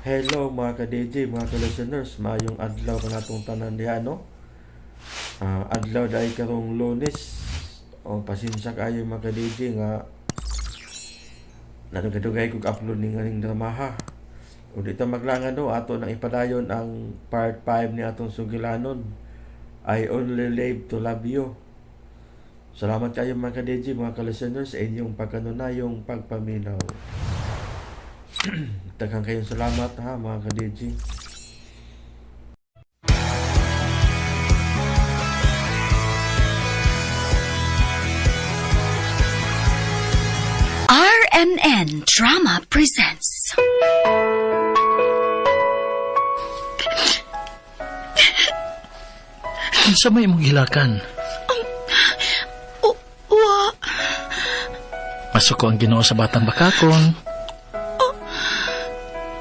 Hello mga ka-DJ, mga ka-listeners, maayong adlaw kanatong tanan diha, no? Adlaw dahil karong Lunes. O pasensya kaayo mga ka-DJ nga nadugay-dugay kog upload ning aning dramaha. O di ta maglangan, no, ato nang ipadayon ang part 5 ni atong sugilanon. I Only Live to Love You. Salamat kayo mga ka-DJ, mga ka-listeners, sa inyong pagkanunayong pagpaminaw. Daghang kayong salamat ha mga ka-DJ. RMN Drama presents. Unsa may imong gilakan? Wa. Masuko ang Ginoo sa batang bakakon.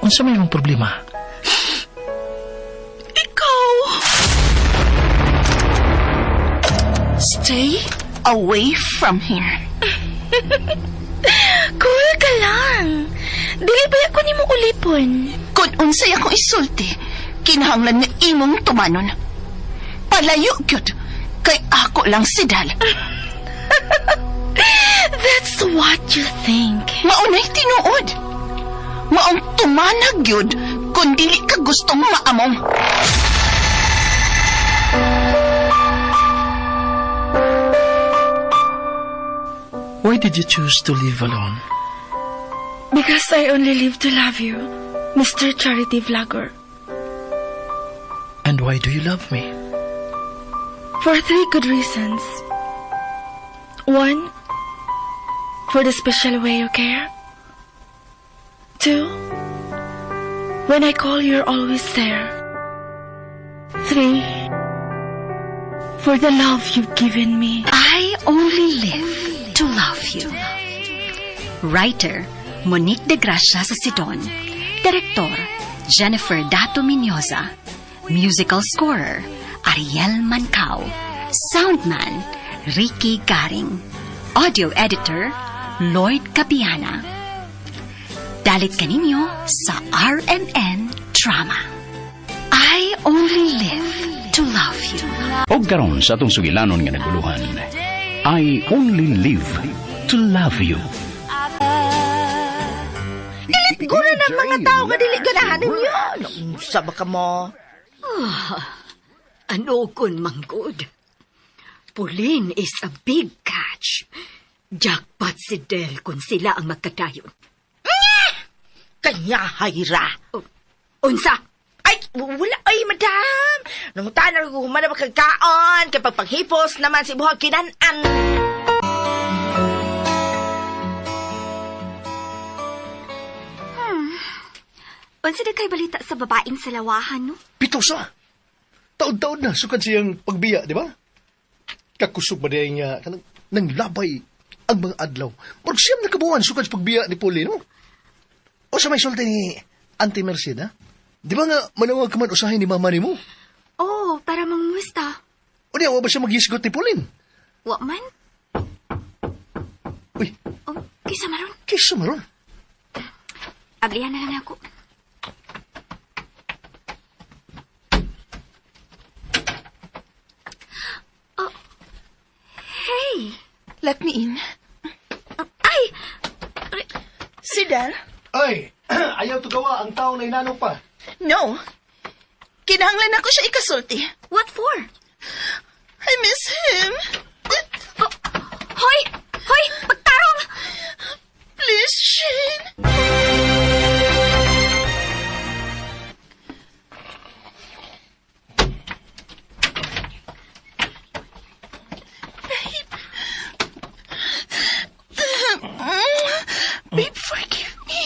Unsa may imong problema? Ikaw. Stay away from here. Cool ka lang. Dili ba ako nimo ulipon? Kung unsay akong isulti, kinahanglan nga imong tumanon. Palayo gyud, kay ako lang si Dal. That's what you think. Maunay tinuod. Maong tumanag gyud kung dili ka gustong maamong. Why did you choose to live alone? Because I only live to love you, Mr. Charity Vlogger. And why do you love me? For three good reasons. One, for the special way you care. Two, when I call, you're always there. Three, for the love you've given me. I Only Live to Love You. Writer, Monique de Gracia sa Sidon. Director, Jennifer Dato Miñoza. Musical scorer, Ariel Mancao. Soundman, Ricky Garing. Audio editor, Lloyd Cabiana. Dalit kaninyo sa RMN Drama. I Only Live to Love You. Og karon sa atong sugilanon nga naguluhan, I Only Live to Love You. Gura ng mga tao nga dili ganahan ninyo. Unsa ba ka mo? Ano kun manggod? Pauline is a big catch. Jackpot si Del kung sila ang magkadayon. Kanya hayra. Unsa? Ay, wala. Ay, madam. Nangutan na ko human na makagkaon. Kay pagpaghipos naman si buhag kinan-an. Unsa na kay balita sa babaeng sa lawahan, no? Pitosa. Taon-taon na sukad siyang pagbiya, di ba? Kakusog ba diay nga kanang nang labay ang mga adlaw. Murag 9 na kabuwan sukad sa pagbiya ni Puli, no? O sa may sulti ni Auntie Merced, ha? Di ba nga manawag ka man usahay ni mama ni mo? Oh, para mangmusta. O niya, wa ba siya maghisgot ni Pauline? Wa man? Uy, Oh, kisa maron. kaysa maron. Ablihan na lang ako. Oh, hey! Let me in. Ay! Si Dal? Ay, ayaw tugawa ang tao na inano pa. No. Kinahanglan ako siya ikasulti. What for? I miss him. Oh, hoy! Hoy! Pagtarong! Please, Shane. Babe. Babe, forgive me.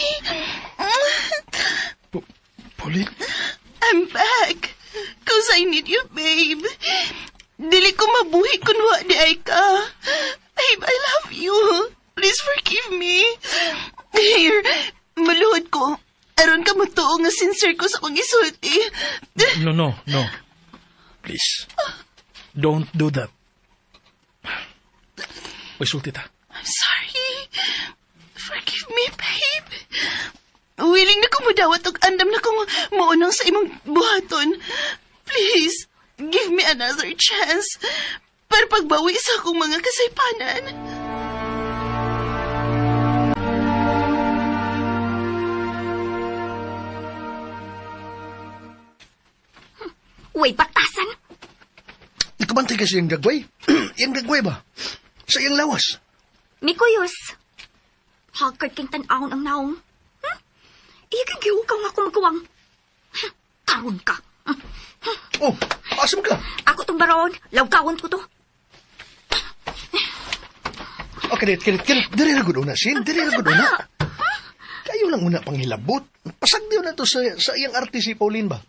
Pauline? I'm back. 'Cause I need you, babe. Dili ko mabuhi kung wa diay ka. Babe, I love you. Please forgive me. Here, maluhod ko. Aron ka matuo nga sincere ko sa akong isulti. No, no, no. Please. Don't do that. Uy, sulti ta. I'm sorry. Forgive me, babe. Willing na ko. Mudawat og andam na kong muunong sa imong buhaton. Please, give me another chance. Para pagbawi sa akong mga kasaypanan. Uy, batasan! Ikabantay kasi yung gagway. Yung gagway ba? Sa iyang lawas. Mikuyos! Hagkad king tan-awon ang naong. Iya kang gihukaw nga kumagawang. Karon ka. Oh, asam ka? Ako tong baron. Lawgawon ko to. Okay, kirit. Diri ra gud una, Sin. Diri ra gud una. Kayo lang una panghilabot. Pasagdiw na to sa iyang arte si Pauline ba?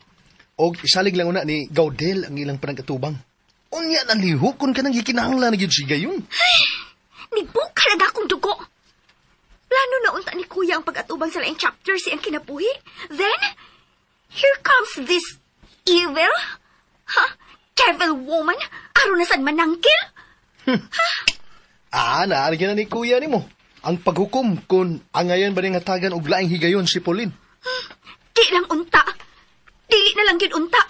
Og isalig lang una ni Gaudel ang ilang panagkatubang. Unya na lihokon ka nang gikinahanglan na gyud si gayon. Nibuka lang akong dugo. Plano na unta ni Kuya ang pag-atubang sa laing chapter siyang kinabuhi. Then, here comes this evil, devil woman, aron na sad manangkil. Naarigyan na ni Kuya nimo. Ang paghukom kung angayan ba ning hatagan og laing higayon si Pauline. Di lang unta. Dili na lang gyud unta.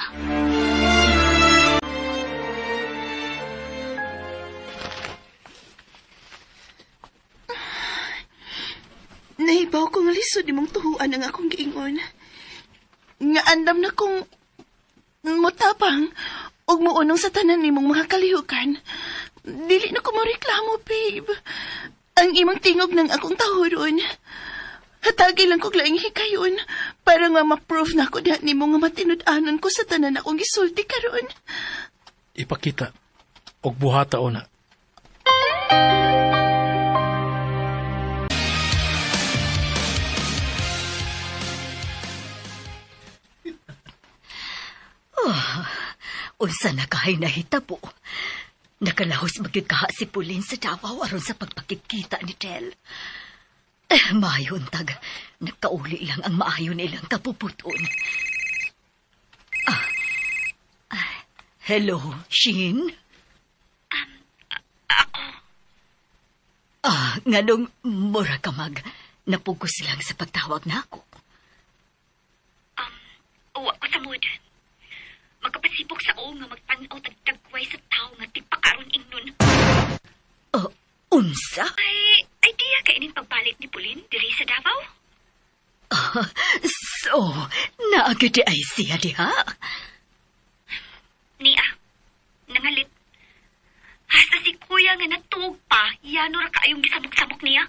Nahibaw ko nga lisod imong tuhuan ang akong giingon. Nga andam na kong mutapang ug muunong sa tanan nimong mga kalihukan. Dili na ko moreklamo, babe. Ang imong tingog ng akong tahuron. Hatagi lang kog laing hikayon para nga ma-prove na ko diha nimo nga matinud-anon ko sa tanan akong gisulti karon. Ipakita og buhata una. Unsa na kahay nahitabo. Nakalahos magyud kaha si Pauline sa Davao aron sa pagpakikita ni Del. Maayon tag, nagkauli lang ang maayo nilang kapuputon. Hello, Shin? Ako. Nganong mura ka mag, napugos lang sa pagtawag na ako. Uwa ko sa mood. Magkapasibok sa o nga magtan-aw tagtagway sa tao nga tipakaron ingnon. Unsa? Ay, idea ka ining pagbalik ni Pauline diri sa Davao? So, naagad ay siya diha? Niya, nangalit. Hasta si kuya nga natuog pa, yano ra kaayong gisamok-samok niya.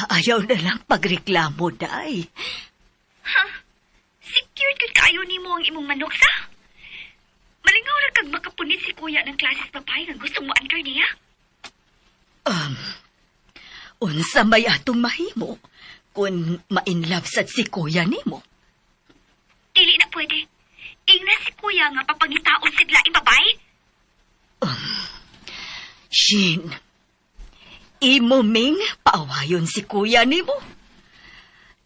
Ayaw na lang pagreklamo, day. Ha? Secured gud kaayo nimo ang imong manok sa? Malingaw ra kag makapunit si kuya ng klases babae nga gusto mo under niya? Unsa may atong mahimo kung ma-inlove sad si kuya nimo? Dili na pwede. Ingna si kuya nga papangitaon sid laing babae. Shin, imo ming paawayon si kuya nimo.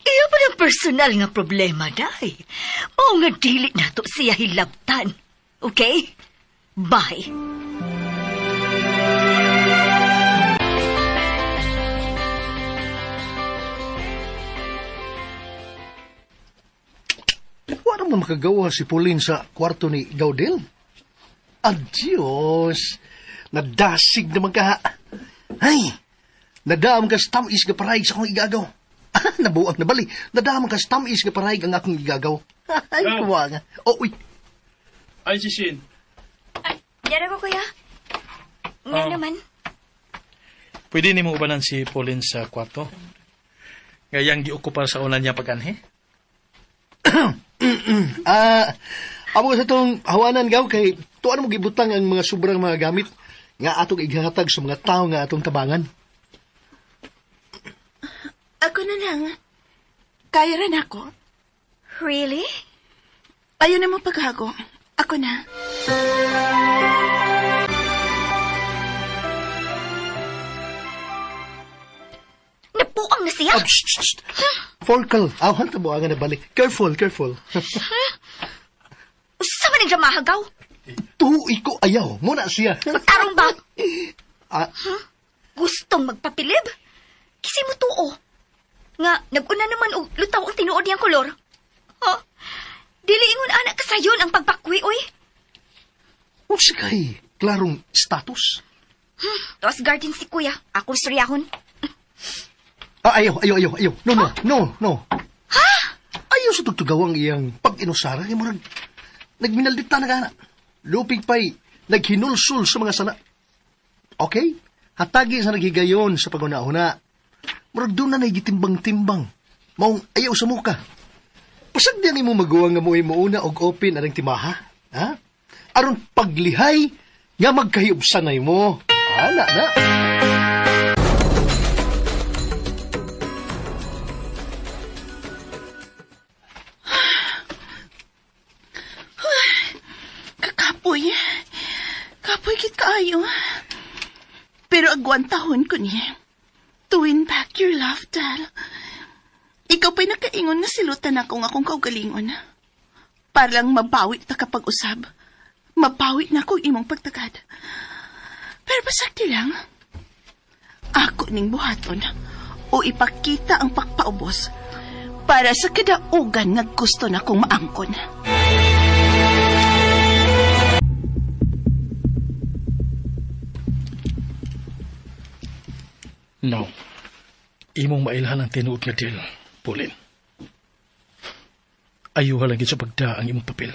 Iya pa ng personal nga problema, day. Mao nga dili nato siya hilabtan. Okay? Bye. Wala man makagawa si Pauline sa kwarto ni Gaudel. Adios! Nadasig naman ka. Ay! Nadaam ka sa tamis nga parayg sa akong igagaw. Nabuang na bali. Nadaam ka sa tamis nga parayg ang akong igagaw. Ay, kuwa nga. Oh, uy. Ay, si Shin. Ay, dara ko, kuya. Nga naman. Pwede ni mo ubanan si Pauline sa kwarto? Ngayang giokupar sa una niya pag-anhi? Amo sa itong hawanan gaw kay tuan mo gibutang ang mga sobrang mga gamit nga atong ighatag sa mga tao nga atong tabangan. Ako na lang. Kaya rin ako. Really? Ayaw na mo paghago. Ako na. Napuang na siya? Oh, shh, shh, shh. Forkle. Awan ta mo ang nabalik. Careful, careful. Usa man ang ramahagaw? Tuhi ko ayaw. Muna siya. Tarong ba? Gustong magpapilib? Kasi mo tuo. Nga, nag-una naman og lutaw ang tinuod niyang kolor. Ha? Dili ingon anak kasayon ang pagpakwi, oy. Unsa kay klarong status? Tuas garden si kuya. Ako istoryahon. Ah, ayaw. No. Ha? Ayaw sa tugtugawang iyang pag-inusara. Kaya murag, nagminaldita na ka na. Lupig pa'y naghinulsul sa mga sala. Okay? Hatagi sa naghigayon sa paguna-una. Murag doon na nagitimbang-timbang. Maong ayaw sa muka. Pasag diyan imo maguwang nga mo'y muuna og open arang timaha. Ha? Aron paglihay nga magkahiubsanay mo. Ana na. Kakapoy. Kapoy kit kaayo. Pero agwantahon ko niya. To win back your love, Dal. Ikaw pa'y nakaingon nga silutan ako nga akong kaugalingon. Para lang mabawi ta kapag usab. Mabawi na akong imong pagtagad. Pero pasakti lang. Ako ning buhaton o ipakita ang pagpaubos para sa kadaugan nga gusto na kong maangkon. No. Imong mailhan ang tinuod nga deal, Pauline. Ayuha lang gid sa pagda ang imong papel.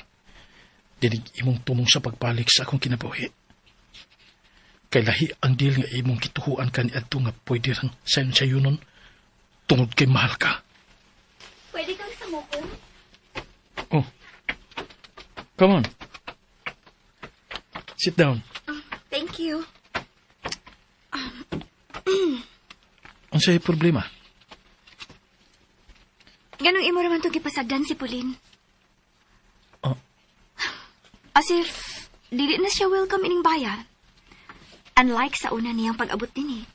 Dinig imong tumong sa pagbalik sa akong kinabuhi. Kay lahi ang deal nga imong kituhuan ka niadto nga pwede rang sayon-sayunon tungod kay mahal ka. Pwede kang samukon? Oh. Come on. Sit down. Thank you. Unsay problema? Ganong imo raman to gipasagdan si Pauline. Oh. As if, dili na siya welcome ining bayan. Unlike sa una niyang pag-abot din eh.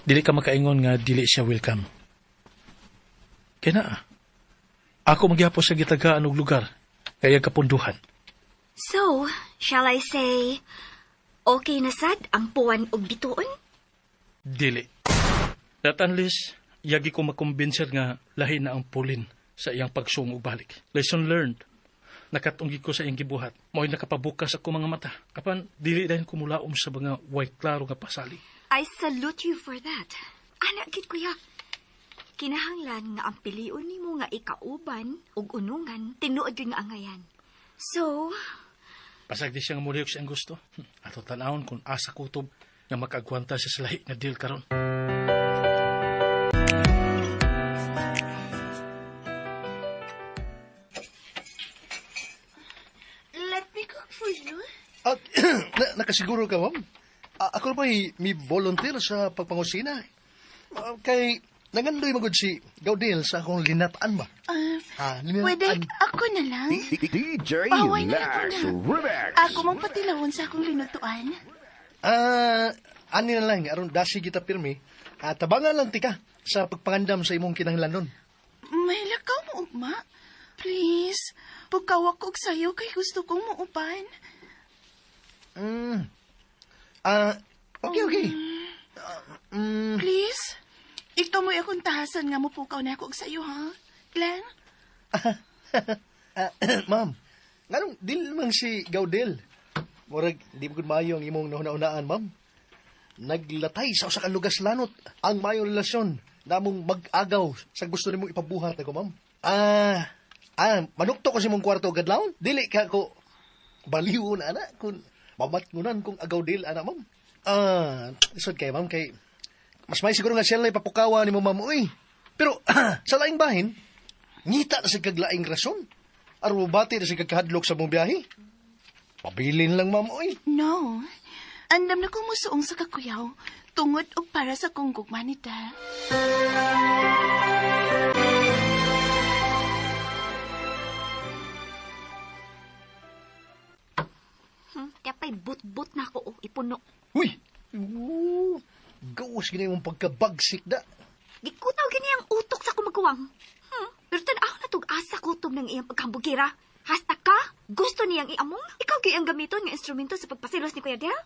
Dili ka makaingon nga dili siya welcome. Kaya na, ako magyapos sa gitagaan og lugar kaya kapunduhan. So, shall I say, okay na sad ang puwan og bituon? Dili. That unless, yagi ko makumbinser nga lahi na ang Pauline sa iyang pagsung og balik. Lesson learned. Nakatunggi ko sa iyang gibuhat. Mao'y nakapabukas ako mga mata. Apan, dili dahil kumulaom sa mga white klaro nga pasali. I salute you for that. Anak gid kuya. Kinahanglan nga ang pilion nimo nga ikauban ug unungan tinuod gyud nga angayan. So, Pasag di siya nga mulihok siyang gusto. Ato tan-awon kung asa kutob nga makagwanta siya sa lahi nga deal karon. Let me cook for you. At, nakasiguro ka, ma'am? Ako na ba'y may volunteer sa pagpangusina? Kay, nangandoy magod si Gaudel sa akong linataan ba? Linataan. Pwede ako na lang. DJ Paway na Lex ako na. Remix. Ako mong patilawon sa akong linutuan. Ani na lang, aron dasi kita pirmi. Tabangan lang tika sa pagpangandam sa imong kinahanglanon. May lakaw mo, ugma. Please, pukaw ako og sayo kay gusto kong muupan. Okay. Please, ikaw mo'y akong tahasan nga mupukaw na ako og sayo, ha? Glenn? Ma'am, nganong dili man si Gaudel? Murag, di mo gud maayo ang imong nahuna-unaan, ma'am. Naglatay sa usa ka lugas lanot ang maayong relasyon namong mag-agaw sa gusto nimong ipabuhat ako, ma'am. Manukto ko sa imong kwarto gadlawon. Dili ka ko baliw na ana kun mamatngunan kung agaw dil ana, ma'am. Isod kay ma'am kay mas may siguro nga siya na ipapukawa ni mo, ma'am, uy. Pero sa laing bahin, ngita na sa kaglaing rason. Aron bati na sa kagkahadlok sa mong biyahe. Pabilin lang, ma'am, uy. No. Andam na kong musuong sa kakuyaw, tungod og para sa kong gugma ni Del. Kaya pa'y but-but na ako, oh, ipuno. Uy! Gawas gini mong pagkabagsik da. Gikutaw gini ang utok sa kumaguwang. Pero tan-aw na tug asa kutob ng iyang pagkambugira. Hasta ka, gusto niyang iamong. Ikaw gyud ang gamiton nga instrumento sa pagpasilos ni Kuya Del?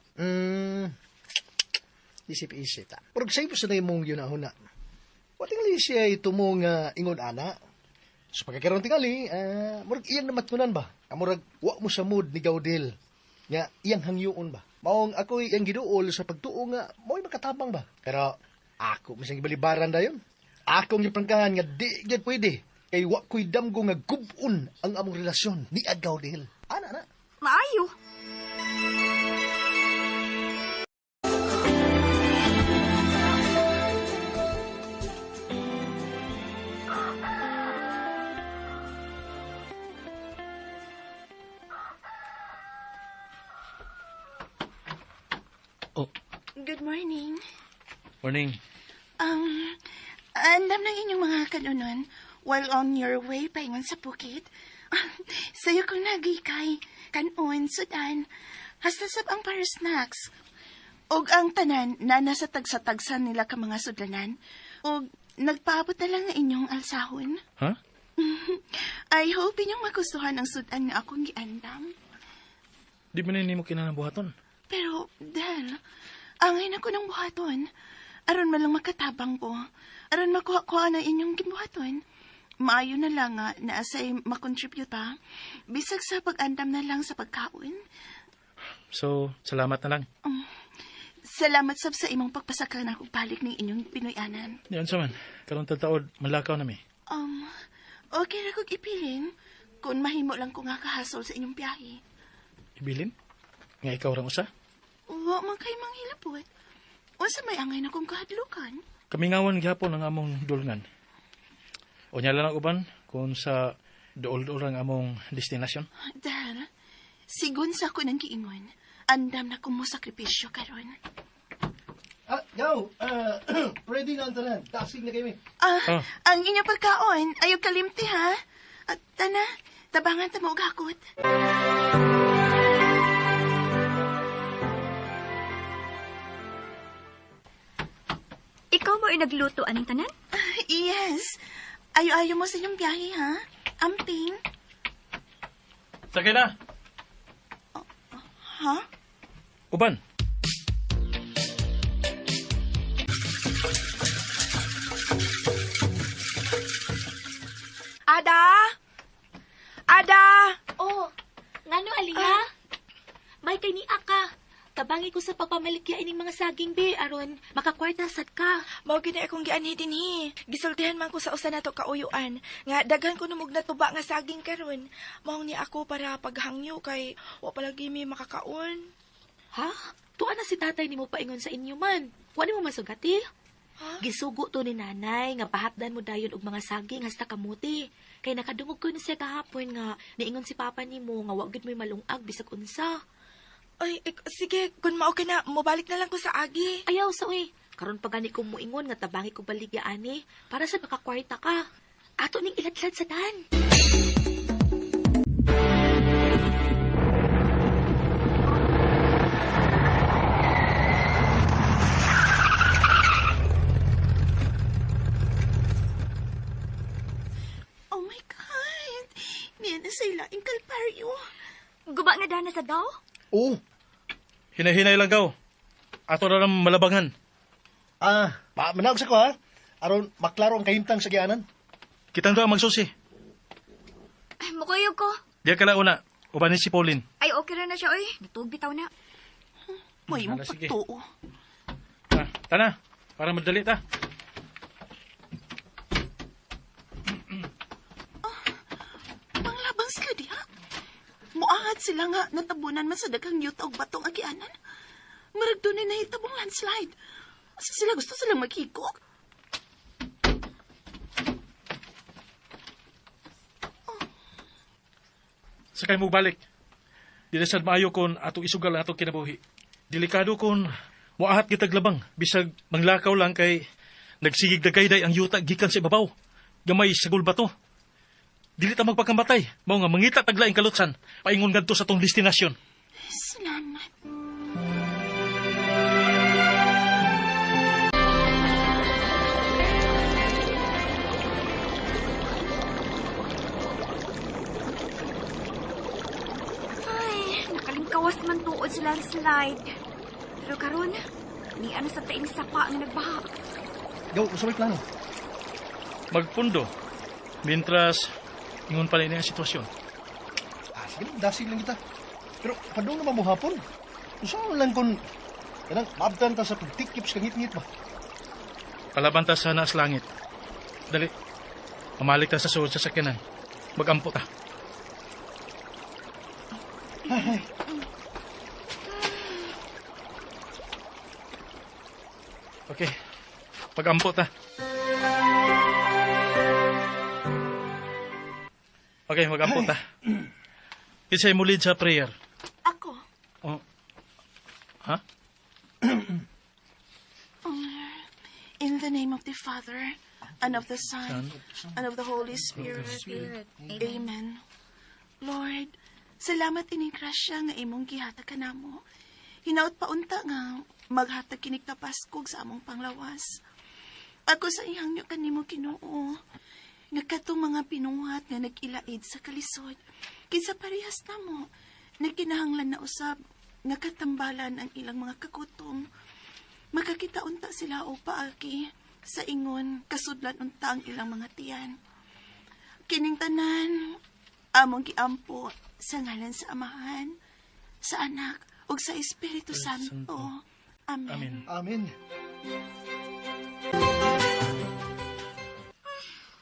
Isip-isip ta. Pero sayo sa na imong yun na. Wa tingali siya itumo nga ingon ana. Sa pagkakaroon tingali, murag iyang namatkunan ba? Murag wa mo sa mood ni Gaudel nga iyang hangyoon ba? Maong ako'y iyang giduol sa pagtuo nga mo'y makatabang ba? Pero ako masang gibalibaran dayon. Akong giprangkahan nga di gyud pwede. Kay wa ko'y damgo nga gub-on ang among relasyon ni Gaudel. Ana na. Maayo. Oh, Good morning. morning. Andam ng inyong mga kanunon while on your way paingon sa bukid. Sa'yo kong nagikay, kanon, sudan, hasta sab ang para snacks. Og ang tanan na nasa tagsa-tagsan nila ka mga sudanan. Og nagpaabot na lang ang inyong alsahon. Ha? I hope inyong magustuhan ang sudan nga akong giandam. Di ba na nimo kinahanglan buhaton? Pero, Del, angay na ko ng buhaton. Aron man lang makatabang ko. Aron makuha-kuha na inyong gibuhaton. Maayo na lang nga na asay makontribute pa. Bisag sa pag-andam na lang sa pagkaon. So, salamat na lang. Salamat sab sa imong pagpasaka na akong balik ng inyong Pinoyanan. Di unsa man, karon taod malakaw na mi. Okay ra kog ipilin kung mahimo lang ko nga kahasol sa inyong biyahe. Ibilin? Nga ikaw rang usa? Wa man kay manghilabot. Unsa may angay na kong kahadlukan? Kamingawan gihapon ang among dulngan. O nya lang ang uban kung sa duol-duol ang among destinasyon. Dahil, sigun sa ako ng giingon, andam na kong mo sakripisyo karon. Gaw, ready na ang tanan. Dasig na kami. Ang inyong pagkaon, ayaw kalimti ha. At tana, tabangan ta mo og hakot. Ikaw mo ay nagluto aning tanan? Yes. Ayo-ayo mo sa inyong biyahe ha. Amping. Sakay na. Ha? Uban. Ada! Ada! Oh, ngano Aliha? May kay ni Aka. Tabangi ko sa pagpamaligya ining mga saging be aron makakwarta sad ka. Mao gid akong gianhi dinhi. Gisultihan man ko sa usa nato kauyuan nga daghan ko numog na tuba nga saging karon. Mao ni ako para paghangyo kay wa palagi mi makakaon. Ha? Tuwa na si tatay nimo paingon sa inyo man. Wa nimo masugati? Ha? Gisugo to ni nanay nga pahapdan mo dayon og mga saging hasta kamuti. Kay nakadungog ko ni siya kahapon nga niingon si papa nimo nga wa gid mo'y malungag bisag unsa. Ay, sige, kung mao ka na, mobalik na lang ko sa agi. Ayaw sa uy. Karon pa gani ko muingon nga tabangi ko baligya ani para sa makakwarta ka. Ato ning iladlad sa dan. Oh my God! Niya na sa ilaing kalbaryo. Guba nga dana sa daw? Oo. Hinay-hinay lang gaw. Ato na lang malabangan. Manawag sa ko ha. Aron maklaro ang kahimtang sa gianan. Kitang doon magsusi. Ay, mukuyog ko. Diya ka lang una. Ubanin si Pauline. Ay, okay ra na siya, oy. Natug bitaw na. May mong Hala, sige. pagtuo. Tana, para madali ta. Panglabang sila diha. Muahad sila nga natabunan man sa daghang yuta og batong agianan. Murag dunay nahitabong landslide. Asa sila gusto silang maghigog? Sakay mo balik. Dili sad maayo kon atong isugal ang atong kinabuhi. Delikado kon moahat kitag labang bisag manglakaw lang kay nagsigig dagayday ang yuta gikan sa ibabaw. Gamay sagol bato. Dili ta magpakamatay. Mao nga mangita tag laing kalutsan paingon ngadto sa atong destinasyon. Salamat. Ay, nakalingkawas man tuod sa landslide. Pero karon, ni ano sa taing sapa nga nagbaha. Gaw, usa may plano. Magpundo. Mientras, ingon pa rin ang sitwasyon. Ah, sige lang, dasig lang kita. Pero padung naman mo hapon. Usaon lang kung kanang maabtan ta sa pagtikip sa ngit-ngit ba. Palaban ta sana sa langit. Dali. Pamalik ta sa suod sa sakyanan. Magampo ta. Okay. Pagampo ta. Okay, magampo ta. Isa'y mo lead sa prayer. Ako. Oh. Ha? In the name of the Father, and of the Son, and of the Holy Spirit. Amen. Lord, salamat ining grasya nga imong gihatag kanamo. Hinaut pa unta nga maghatag kinig kapaskog sa among panglawas. Ako sa ihangyo kanimo Ginoo, nga katong mga pinuhat nga nag-ilaid sa kalisod, kinsa parehas namo, nagkinahanglan na usab nga katambalan ang ilang mga kagutom. Makakita unta sila og paagi sa ingon kasudlan unta ang ilang mga tiyan. Kining tanan among giampo sa ngalan sa Amahan, sa Anak ug sa Espiritu Santo. Amen. Amen. Amen.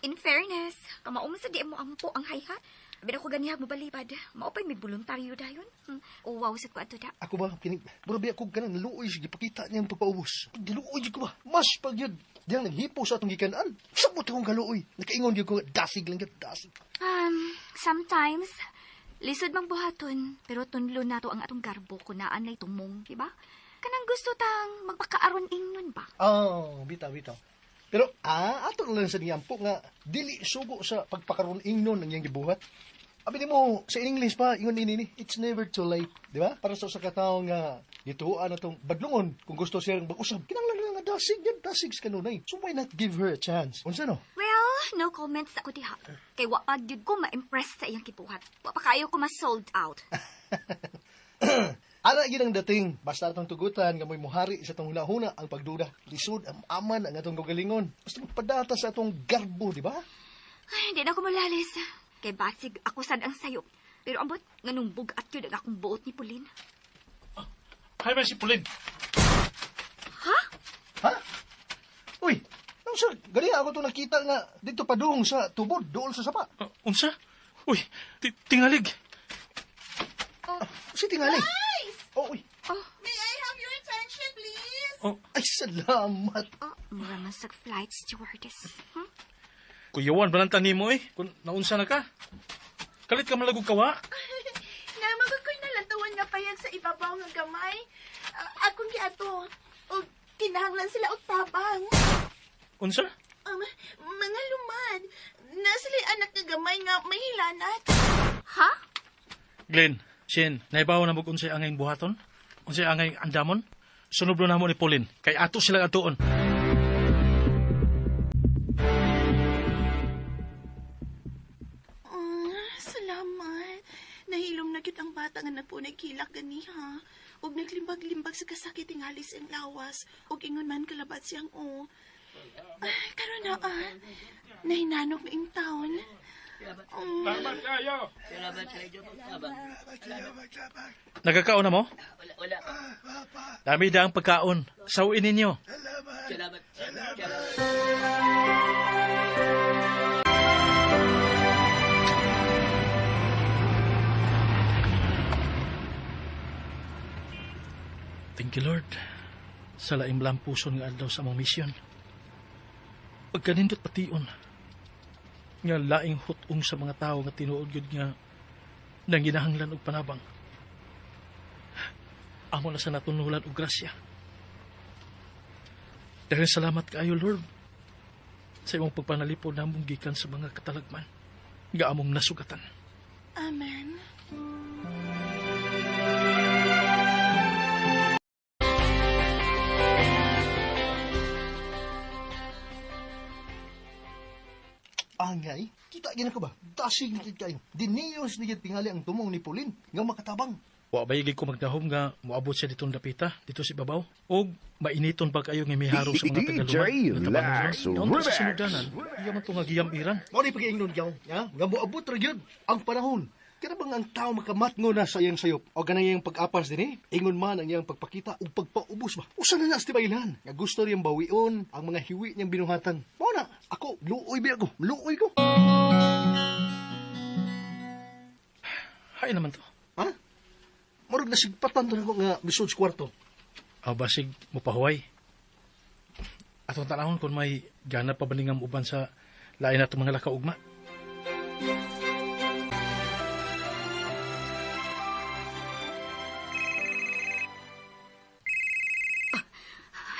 In fairness, kamaong sa di mo ampo ang hayhat. Abi na ko ganihag mo balibad. Maupay may voluntaryo dayon. Uwaw sa ko ato da. Ako ba, kinig, mura biya ko ganang naluoy siya, gipakita niya ang pagpaubos. Giluoy jud ko ba? Mas pag yun, diyang naghipo sa atong gikanaan. Sabot akong kaluoy. Nakaingon yun ko, dasig lang yun, dasig. Sometimes, lisod mang buhaton, pero tunlo nato ang atong garbo kung naan na'y tumong, di ba? Kanang gusto tang magpakaaron ingnon ba? Oh, bitaw, bitaw. Pero, ato na lang sa niyampo nga, dili sugo sa pagpakaroon ingnon ang iyang gibuhat. Abi nimo sa English pa, ingon nini ni, it's never too late, di ba? Para sa usa ka tawo nga gituoan atong badlongon kung gusto siyang mag-usab, kinahanglan lang nga dasig yan, dasig sa kanunay. So why not give her a chance? Unsa no? Well, no comments ako diha. Kay wa pa gyud ko ma-impress sa iyang gibuhat. Wa pa kayo ko ma-sold out. Ana gyud ang dating, basta atong tugutan nga mo'y muhari sa atong hunahuna ang pagduda. Lisod ang aman ang atong kaugalingon. Basta magpadata sa atong garbo, di ba? Ay, hindi na ako malalis. Kay basig ako sad ang sayop. Pero ambot, nganong bugat yun ang akong buot ni Pauline. Hi, ba si Pauline? Ha? Ha? Uy, ano sir, gani ako to nakita nga dito padung sa tubod, dool sa sapa. Unsa? Uy, tingalig. Si tingali. Oh, uy. May I have your attention, please? Oh, Ay, salamat. Oh, mura man sa flight stewardess. Kuyawan ba lang tani mo eh? Kung naunsa na ka? Kalit ka malagog kawa? Namagod ko'y nalantawan nga payag sa ibabaw nga gamay. Akong giato. Og kinahanglan sila og tabang. Unsa? Mga lumad. Na sila'y anak nga gamay nga may hilanat. Ha? Glenn, Shen, naibaw na mo kung unsay angay buhaton? Unsay angay andamon? Sunod na mo ni Pauline, kay ato sila atuon. Salamat. Nahilom na gyud ang bata nga nagpunay kilak ganiha. Ug naglimbag-limbag sa kasakit tingali sa iyang lawas. Ug ingon man kalabat siyang o. Ay, karon na ah. Nahinanok na ing taon. Nagkakaon na mo? Dami da ang pagkaon. Sawin ninyo. Thank you, Lord. Sa laing lampuson nga adlaw sa among misyon. Pagkanindot pation, nga laing hutong sa mga tao nga tinuod gyud nga nanginahanglan og panabang. Amo na sa natunulan og grasya. Dahil salamat kaayo, Lord, sa imong pagpanalipod namong gikan sa mga katalagman nga among nasugatan. Amen. Angay, kita gina ko ba? Dasig na gid kayo. Diniyos ni gid tingali ang tumong ni Pauline nga makatabang. Wa ba ko magdahom nga moabot siya ditong dapita dito si babaw og mainiton pa kayo nga miharong sa mga DJ Tagaluman. Lax Naunta sa Remix. sinugdanan, iya man to nga giyamiran. Mao ni pag-iingnon yaw, ha? Nga moabot ra gyud ang panahon. Kana bang ang tao makamatngo na sa iyang sayop o ganang iyang pag-apas dinhi? Ingon man ang iyang pagpakita ug pagpaubos ba. Usa na na sa tibaylan nga gusto riyang bawion ang mga hiwi niyang binuhatan. Mao na, ako luoy bi ako, luoy ko. Hay naman to. Ha? Murag nasigpatan to nako nga misud sa kwarto. Aw basig mopahuway. Atong tanahon kung may gana pa ba ni nga uban sa lain natong mga lakaugma.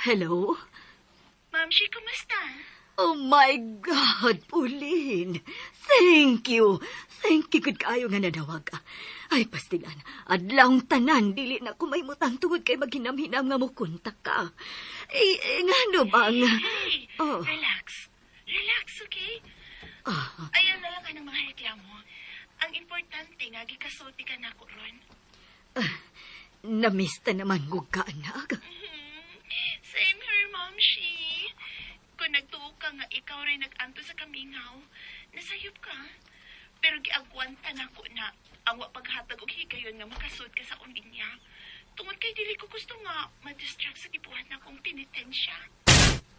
Hello? Ma'am, she, kumusta? Oh my God, Pauline! Thank you! Thank you, good kaayo nga nadawag ka. Ay, pastilan, adlawng tanan, dili na kumaymutang tungod kay maghinam-hinam nga mo kontak ka. Eh, eh ngano bang... Hey, Oh. relax. Relax, okay? Ah, Ayaw na lang ka ng mga reklamo. Ang importante nga, gikasulti ka na ako ron. namista naman ko ka, anak. Same here, Ma'am Shi. Kung nagtuo ka nga ikaw rin nag-anto sa kamingaw, nasayop ka. Pero giagwanta na ko na ang wa paghatag og higayon nga makasud ka sa akong linya. Tungod kay dili ko gusto nga ma-distract sa gibuhat na akong penitensya.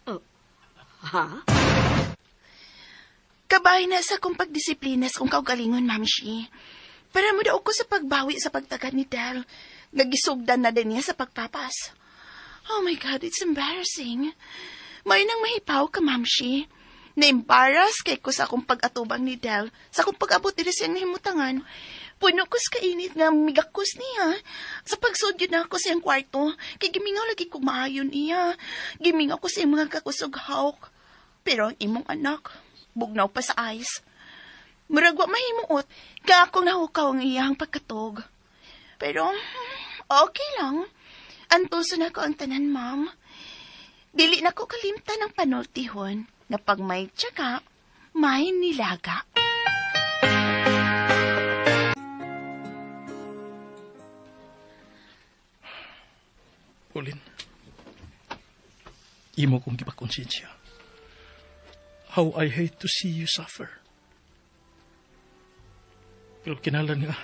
Oh, ha? Kabay na sa akong pagdisiplina sa kong kaugalingon, Ma'am Shi. Para mo daw ko sa pagbawi sa pagtagad ni Del. Nagisugdan na din niya sa pagpapas. Oh my God, it's embarrassing. May nang mahipaw ka, Ma'am Shi. Na-embarrass kay ko sa akong pag-atubang ni Del, sa akong pag-abot diri siyang nahimutangan. Puno ko sa kainit nga migakos niya. Sa pagsud yun na ako sa iyang kwarto, kay gimingaw lagi ko maayon niya. Gimingaw ko sa iyang mga kakusog hawk. Pero ang imong anak, bugnaw pa sa ice. Murag wa mahimuot, ka akong nahukaw ang iyang pagkatog. Pero, okay lang. Antuso na ko ang tanan, ma'am. Dili na ko kalimtan ang panultihon na pag may tiyaga, may nilaga. Pauline, imo kong gipakonsensya. How I hate to see you suffer. Pero kinalan nga,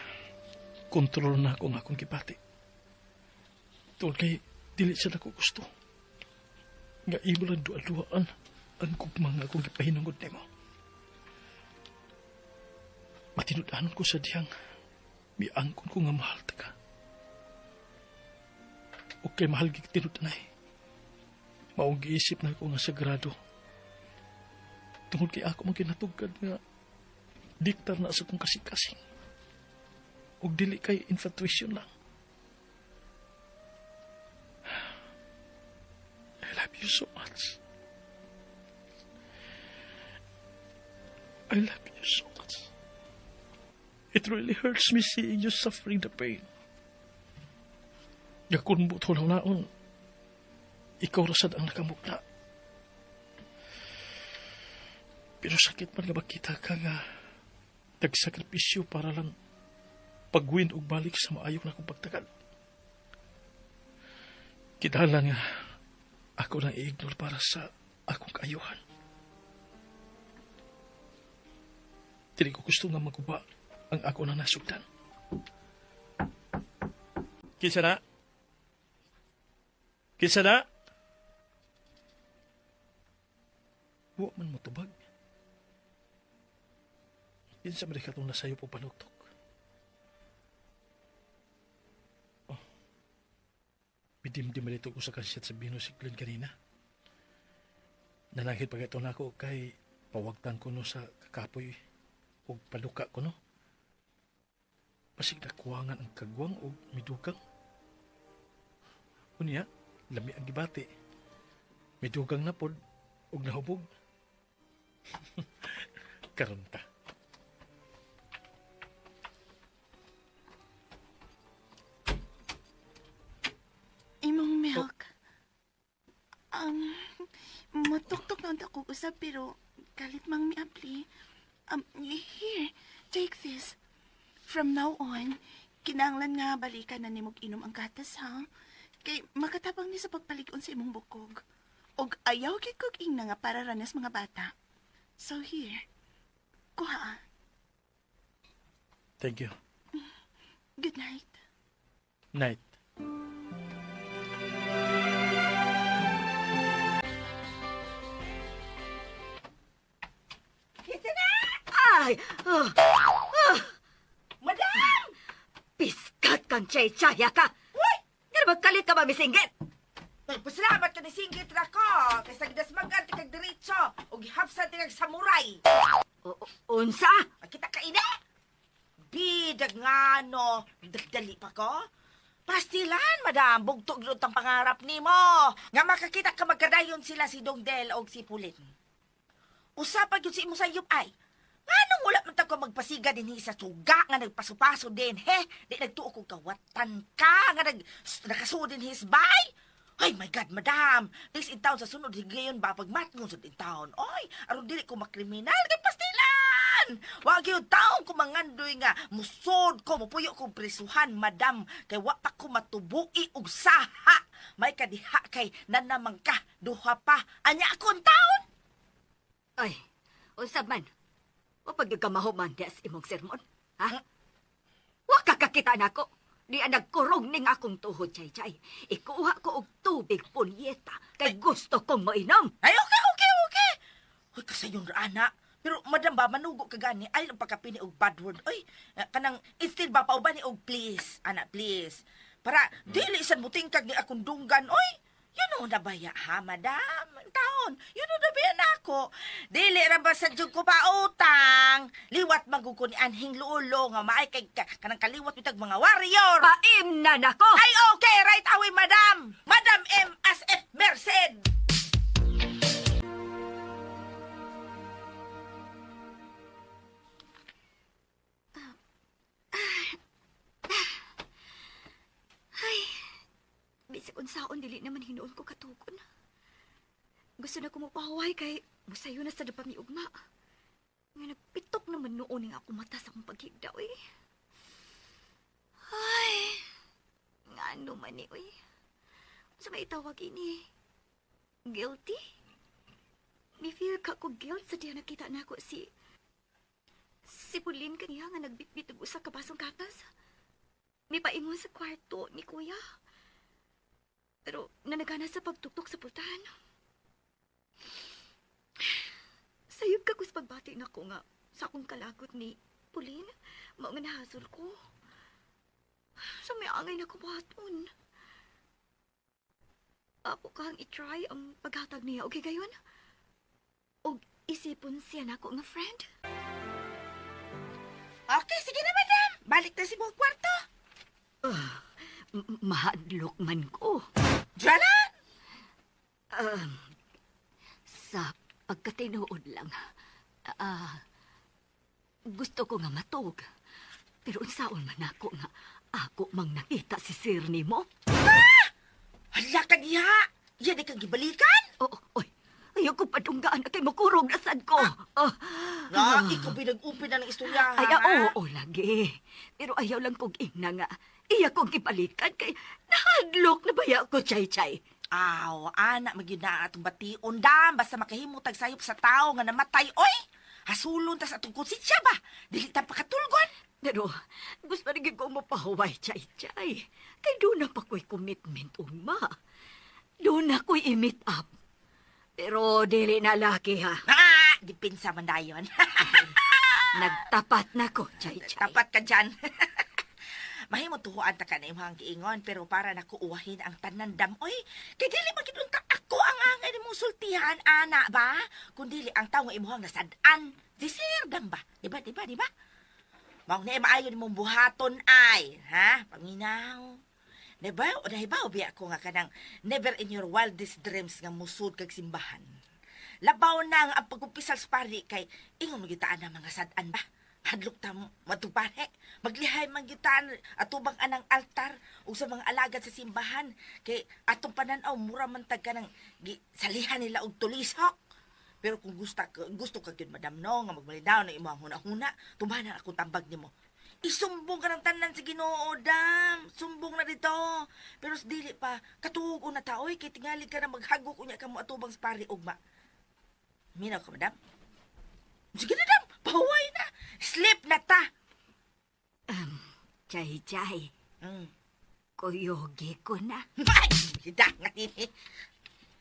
kontrol na ako nga akong gibati. Tungod kay, dili siya nako gusto. Nga imo lang duwa-duwaan ang gugma nga akong gipahinungod nimo. Matinud-anon ko sa diyang miangkon ko nga mahal ta ka. Okay, mahal gig tinud-anay. Maong giisip na ako nga sagrado. Tungod kay ako man kinatugkad nga diktar na sa kong kasing-kasing. Og dili kay infatuation lang. I love you so much. I love you so much. It really hurts me seeing you suffering the pain. Gakun mo naon. Ikaw rasad ang nakamukna. Pero sakit man nga makita ka nga nagsakripisyo para lang pagwin og balik sa maayong na akong pagtagal. Kidala nga ako nang i-ignore para sa akong kaayuhan. Dili ko gusto nga maguba ang ako na nasugdan. Kinsa na? Kinsa na? Wa man mo tubag. Kinsa man katong nasayop o panuktok. Oh. Bidimdim man ito ko sa kasyat sa Bino si Glenn kanina. Nanakit pag ito na ako kay pawagtan ko no sa kakapoy o paluka ko no. Pasig nakuwangan ang kagwang o midugang. Unya, lami ang gibati. Midugang na pod og nahubog. Karon ta. Imong milk. Matuktok na ako usab pero galit mang miabli. Here, take this. From now on, Kinahanglan nga balikan na nimog inom ang gatas, ha? Kay makatabang ni sa pagpalig-on sa imong bukog. Og ayaw gyud kog ingna nga para ranas mga bata. So here, kuha. Ah. Thank you. Good night. Night. Ay! Ah, ah, Madam! Piskat kang chay-chaya ka! Uy! Nga magkalit ka ba, misinggit? Ay, pasalamat ka ni Singgit ra ko. Kay sa gidasmagan ti kag diretso ug gihapsan ti kag samurai. Unsa? Makita ka ina? Bidag nga no, dali pa ko. Pastilan, madam, bugtog gyud ang pangarap nimo. Nga makakita ka magkadayon sila si Dongdel og si Pulin. Usa pa gyud si imo sayop ay. Nganong wala man ta ko magpasiga dinhi sa suga nga nagpasupaso din, he? Di nagtuo kog kawatan ka nga nakasuod din his bay. Ay my God, madam. This in town sa sunod higayon ba pagmatngon sa in town. Oy, aron dili ko makriminal kay pastilan. Wa gyud taon ko mangandoy nga musod ko mupuyo kog prisuhan, madam, kay wa pa ko matubui og saha. May kadiha kay nanamang ka duha pa. Anya akong taon. Ay, unsa man? Wa pag kamahuman diya sa imong sermon, ha? Wa ka kakita nako. Di ang nagkurog ning akong tuhod, chay-chay. Ikuha ko og tubig punyeta kay gusto kong moinom. Ay, okay. Uy, kasayon ra, ana. Pero, madam ba, manugo ka gani, ay lang pagkapini og bad word. Uy, kanang, instead ba, pauban ni og please, ana, please. Para, dili isan mo tingkag ni akong dunggan, oy. You know na ba ya, ha, madam? Taon, you know na ba yan ako? Dili ra ba sa jud ko pa utang? Liwat magugo ni anhing lulo nga maay kay kanang kaliwat bitag mga warrior. Paim na nako! Ay, okay, right away, madam. Madam M. as F. Merced. Bisag unsaon dili naman hinuon ko katugon. Gusto na ko mopahuway kay musayo na sa mi ugma. Nga nagpitok naman noon nga ako mata sa akong paghigda, uy. Ay, ngano man ni, uy. Unsa may itawag ini? Guilty? Mi feel ka ko guilt sa diya nakita na ako si Pauline kaniya nga nagbitbit og usa ka basong gatas. Mi paingon sa kwarto ni Kuya. Pero nanagana sa pagtuktok sa pultahan. Sayop ka kus pagbati nako nga sa akong kalagot ni Pauline, mao nga nahasol ko. Sa may angay na kubuhaton. Apo kang i-try ang paghatag niya, okay gayon? Og isipon siya nako nga friend. Okay, sige na, madam. Balik na si mong kwarto. Mahadlok man ko. Jala! Sa pagkatinuod lang, gusto ko nga matug. Pero unsaon man ako nga ako mang nakita si sir nimo? Hala ka diha! Yan ay kang gibalikan? Oo, oy. Ayaw ko padunggaan kay makurog na sad ko. Ah, Na, ikaw pinag-upin na ng istorya, ay, ha? oo, lagi. Pero ayaw lang kong ingna nga. Iya kong gibalikan kay nahadlok na baya ko, chay-chay. Aw, ana, magyud na atong bation, dam. Basta makahimo tag sayop sa tao nga namatay, oy! Hasulon tas atong konsensya ba? Dili ta pakatulgon. Pero gusto rin ko mapahuway, chay-chay. Kay doon na pa ko'y commitment, ugma. Doon na ko'y i-meet up. Pero dili na laki ha. Ah, dipinsa man dayon. Nagtapat na ko, chay-chay. Tapat ka dyan. Mahimo tuhuan ta ka na imong giingon pero para nako uwahin ang tanan dam oy. Kay dili man gid unta ako ang angay nimong sultihan ana ba? Kun dili ang tawo nga imong nasad-an. Di sir dam ba? Di ba? Di ba? Di ba? Mao ni maayo nimong buhaton ay, ha? Paminaw. Diba? O nahibaw biya ko nga kanang never in your wildest dreams nga musud kag simbahan. Labaw na ang pagkumpisal sa pari kay ingon mo gitaan ang mga sad-an ba? Hadlok ta matupare. Maglihay man gitaan atubang anang altar ug sa mga alagad sa simbahan kay atong panan-aw mura man tag kanang salihan nila og tulisok. Pero kung gusto ka gyud madam no nga magmalinaw na imong hunahuna, tumanan akong tambag nimo. Isumbong ka ng tanan sa Ginoo, dam. Sumbong na dito. Pero sa dili pa, katuog na taoy, kay tingali ka na maghagok unya ka mo atubang sa pari ugma. Minaw ka, madam? Sige na, dam. Pahuway na. Sleep na ta. Chay, chay. Mm. Kuyogi ko na. Ay! Hida nga ini.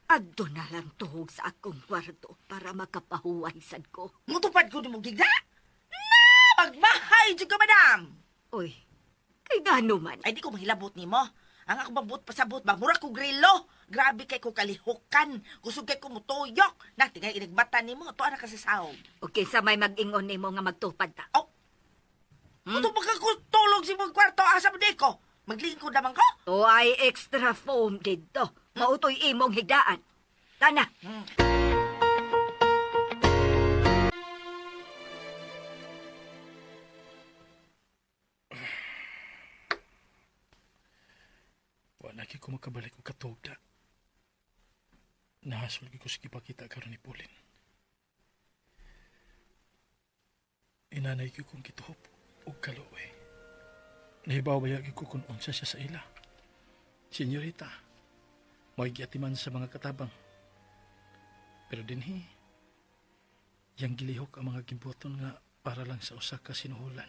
Adto na lang tuhog sa akong kwarto para makapahuway sad ko. Mutupad ko mo gigda? Na! Magmahay jud ka, madam! Uy, kay gano man. Ay, di ko mahilabot nimo. Ang ako mabot pasabot ba, mura ko grilo. Grabe kay ko kalihukan. Kusog kay ko mutuyok. Na, tingay inigbata nimo. Tuwa na kasi sahog. O kinsa may mag-ingon nimo nga magtupad ta. Oh! Hmm? Ito pagkakutulog si mong kwarto, asa mo di ko? Maglingkod naman ko? O ay extra foam dito. Mautoy imong higdaan. Tana. Wa na ko makabalik og katugda. Nahasol gyud ko sa gipakita karon ni Pauline. Inanay gyud kong gituhop og kaluoy. Nahibaw baya gyud ko kung unsa siya sa ila. Senyorita, mo'y giatiman sa mga katabang. Pero dinhi, yang gilihok ang mga gimbuhaton nga para lang sa usa ka sinuhulan.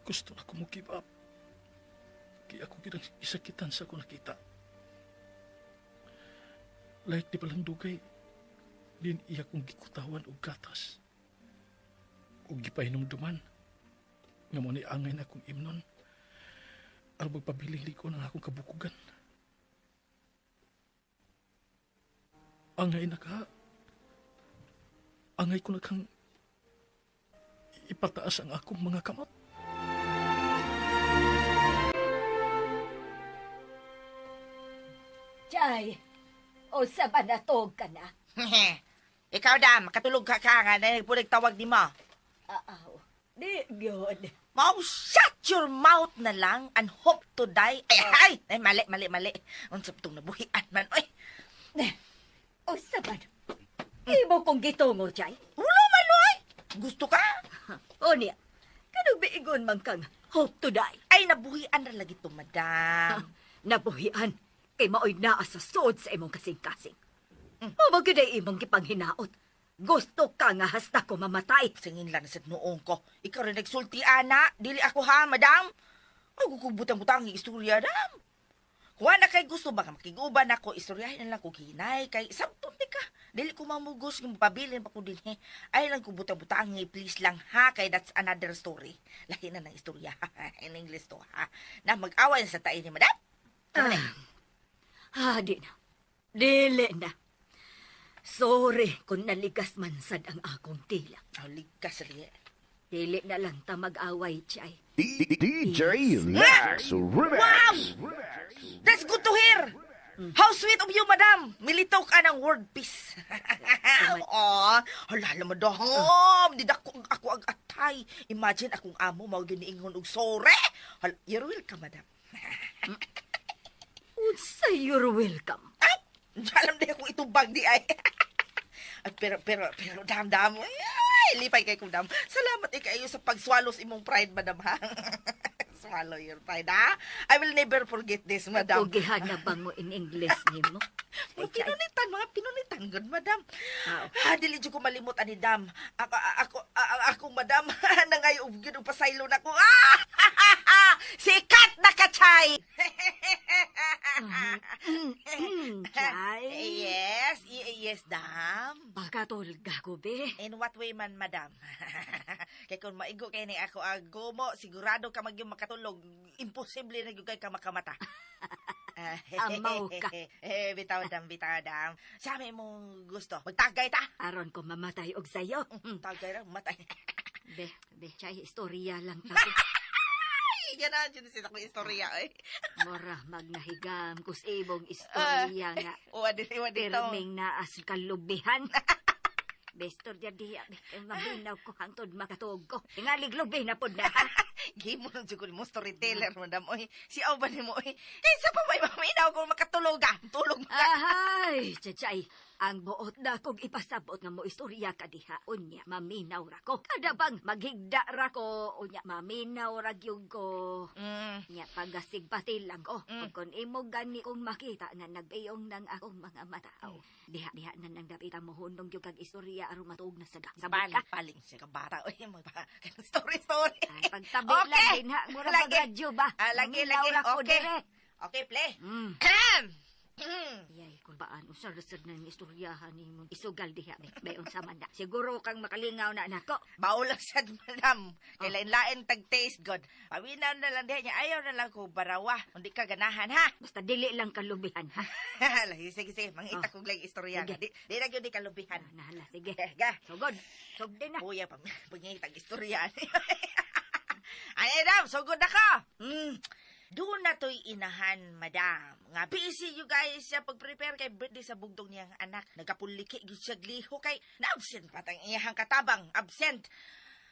Gusto na ko mo give up. Kaya ako ginang isakitan sa ako nakita. Like di palang dugay, din iya kong gikutawan og gatas. Og gipahinumduman. Nga mo ni angay na akong imnon. Aron magpabiling liko ng akong kabukugan. Angay na ka. Angay ko na kang ipataas ang akong mga kamot. Chay, o sa banatog ka na. Ikaw, dam, makatulog ka ka nga na nagpulig tawag ni mo. Aaw, di gyud. Mau, shut your mouth na lang and hope to die. Ay, ay, ay, mali, mali, mali. Unsa itong nabuhian man, oy. O sa ba? Imo kong gitungo, Chay. Wala man, oy. Gusto ka? O niya, kanong biigon man kang hope to die. Ay, nabuhian na lagi to, madam. Nabuhian, kay maoy naa sa suod sa imong kasing-kasing. Mm. Mo gyud ay imong gipanghinaot. Gusto ka nga hasta ko mamatay. Singin lang sa noong ko. Ikaw rin nagsulti, ana. Dili ako ha, madam. Ay, kukubutang-butang ang istorya, dam. Kung na kay gusto baka makiguban ako, istoryahin na lang ko hinay kay sabton di ka. Dili ko mamugos ng pabilin pa ko din he. Ay lang kubutang-butang please lang ha kay that's another story. Lahi na ng istorya in English to ha. Na mag-away na sa tayo ni madam. Ah, di na. Dili na. Sorry kung naligas man sad ang akong tila. Oh, ligas liye. Dili na lang ta mag-away, Chay. DJ Lex Remix. Wow! That's good to hear. How sweet of you, madam. Militaw ka ng word peace. Aw, hala, hala, madam. Di dako ang ako ang atay. Imagine akong amo mao giniingon og sore. Hala, you're welcome, madam. Unsa you're welcome. Ay, alam di akong itubag di ay. At pero, dam, dam. Ay, lipay kay kong dam. Salamat eh kayo sa pagswallow sa imong pride, madam, ha? Swallow your pride, ha? I will never forget this, madam. Pugihan na bang mo in English nimo? Mga pinunitan, mga pinunitan, good madam. Ah, Ah, dili jud ko malimot ani dam. Ako madam, nangayo og gyud og pasaylo na ko. Ah! Sikat na kachay. Chay. Yes, yes, dam. Pakatulga ko, be. In what way man, madam? Kay kung maigo kay ni ako ago mo, sigurado ka magyong makatulog. Imposible na gyud kay ka makamata. Amaw ka. Eh, bitaw dam, bitaw dam. Sa mong gusto. Magtagay ta. Aron ko mamatay og sayo. Tagay ra, matay. Be, be, Chay, istorya lang ta. Ay, yan na, dyan sila akong istorya, eh. Mora magnahigam kus ibong istorya nga. Uwa din, uwa dito. Pirming naas kalubihan. Bestor diya diya, be. Kay Mabinaw ko hangtod makatuog ko. Tingalig lubi na pod na. ha? Gimo lang jud ko nimo storyteller, madam, oy. Si aw ba nimo, oy. Kaysa pa may maminaw kung makatulog ah. Tulog ka. Ahay, chachay. Ang buot na kog ipasabot nga mo istorya ka diha, unya, maminaw ra ko. Kada bang maghigda ra ko, unya, maminaw ra gyud ko. Nya, pagasig pati lang ko. Ug Kung imo gani kong makita nga nagpiyong ng akong mga mata. Diha, diha na nang dapita mo hunong gyud kag istorya aron matuog na sada. Sabot ka. Paling, paling siya ka bata. Uy, mo pa. Story, story. Ay, pagtabi lang din ha. Mura Lagi. pag radyo ba? Ah, lagi, Maminaw lagi. ra ko Okay. dire. Okay, play. Yay, kung paano sa rasad ng istoryahan ni mo. Isugal diha, be. Bayon sa man na. Siguro kang makalingaw na nako. Baulag sad, madam. Kay lain-lain tag taste god. Pawinaw na lang diha niya. Ayaw na lang ko barawa. Hindi ka ganahan, ha? Basta dili lang kalubihan, ha? Lagi, sige, sige. Mangita Oh. kog lang istorya. Sige. Di na gyud di kalubihan. Nahala, sige. Eh, ga. Sugod. Sugod na. Kuya, pag pangitag istorya. Ay, madam, sugod na ka. Doon na to'y inahan, madam. Nga busy you guys siya pag-prepare kay birthday sa bugdong niyang anak. Nagkapuliki gyud siya gliho kay na-absent patang iyahang katabang. Absent.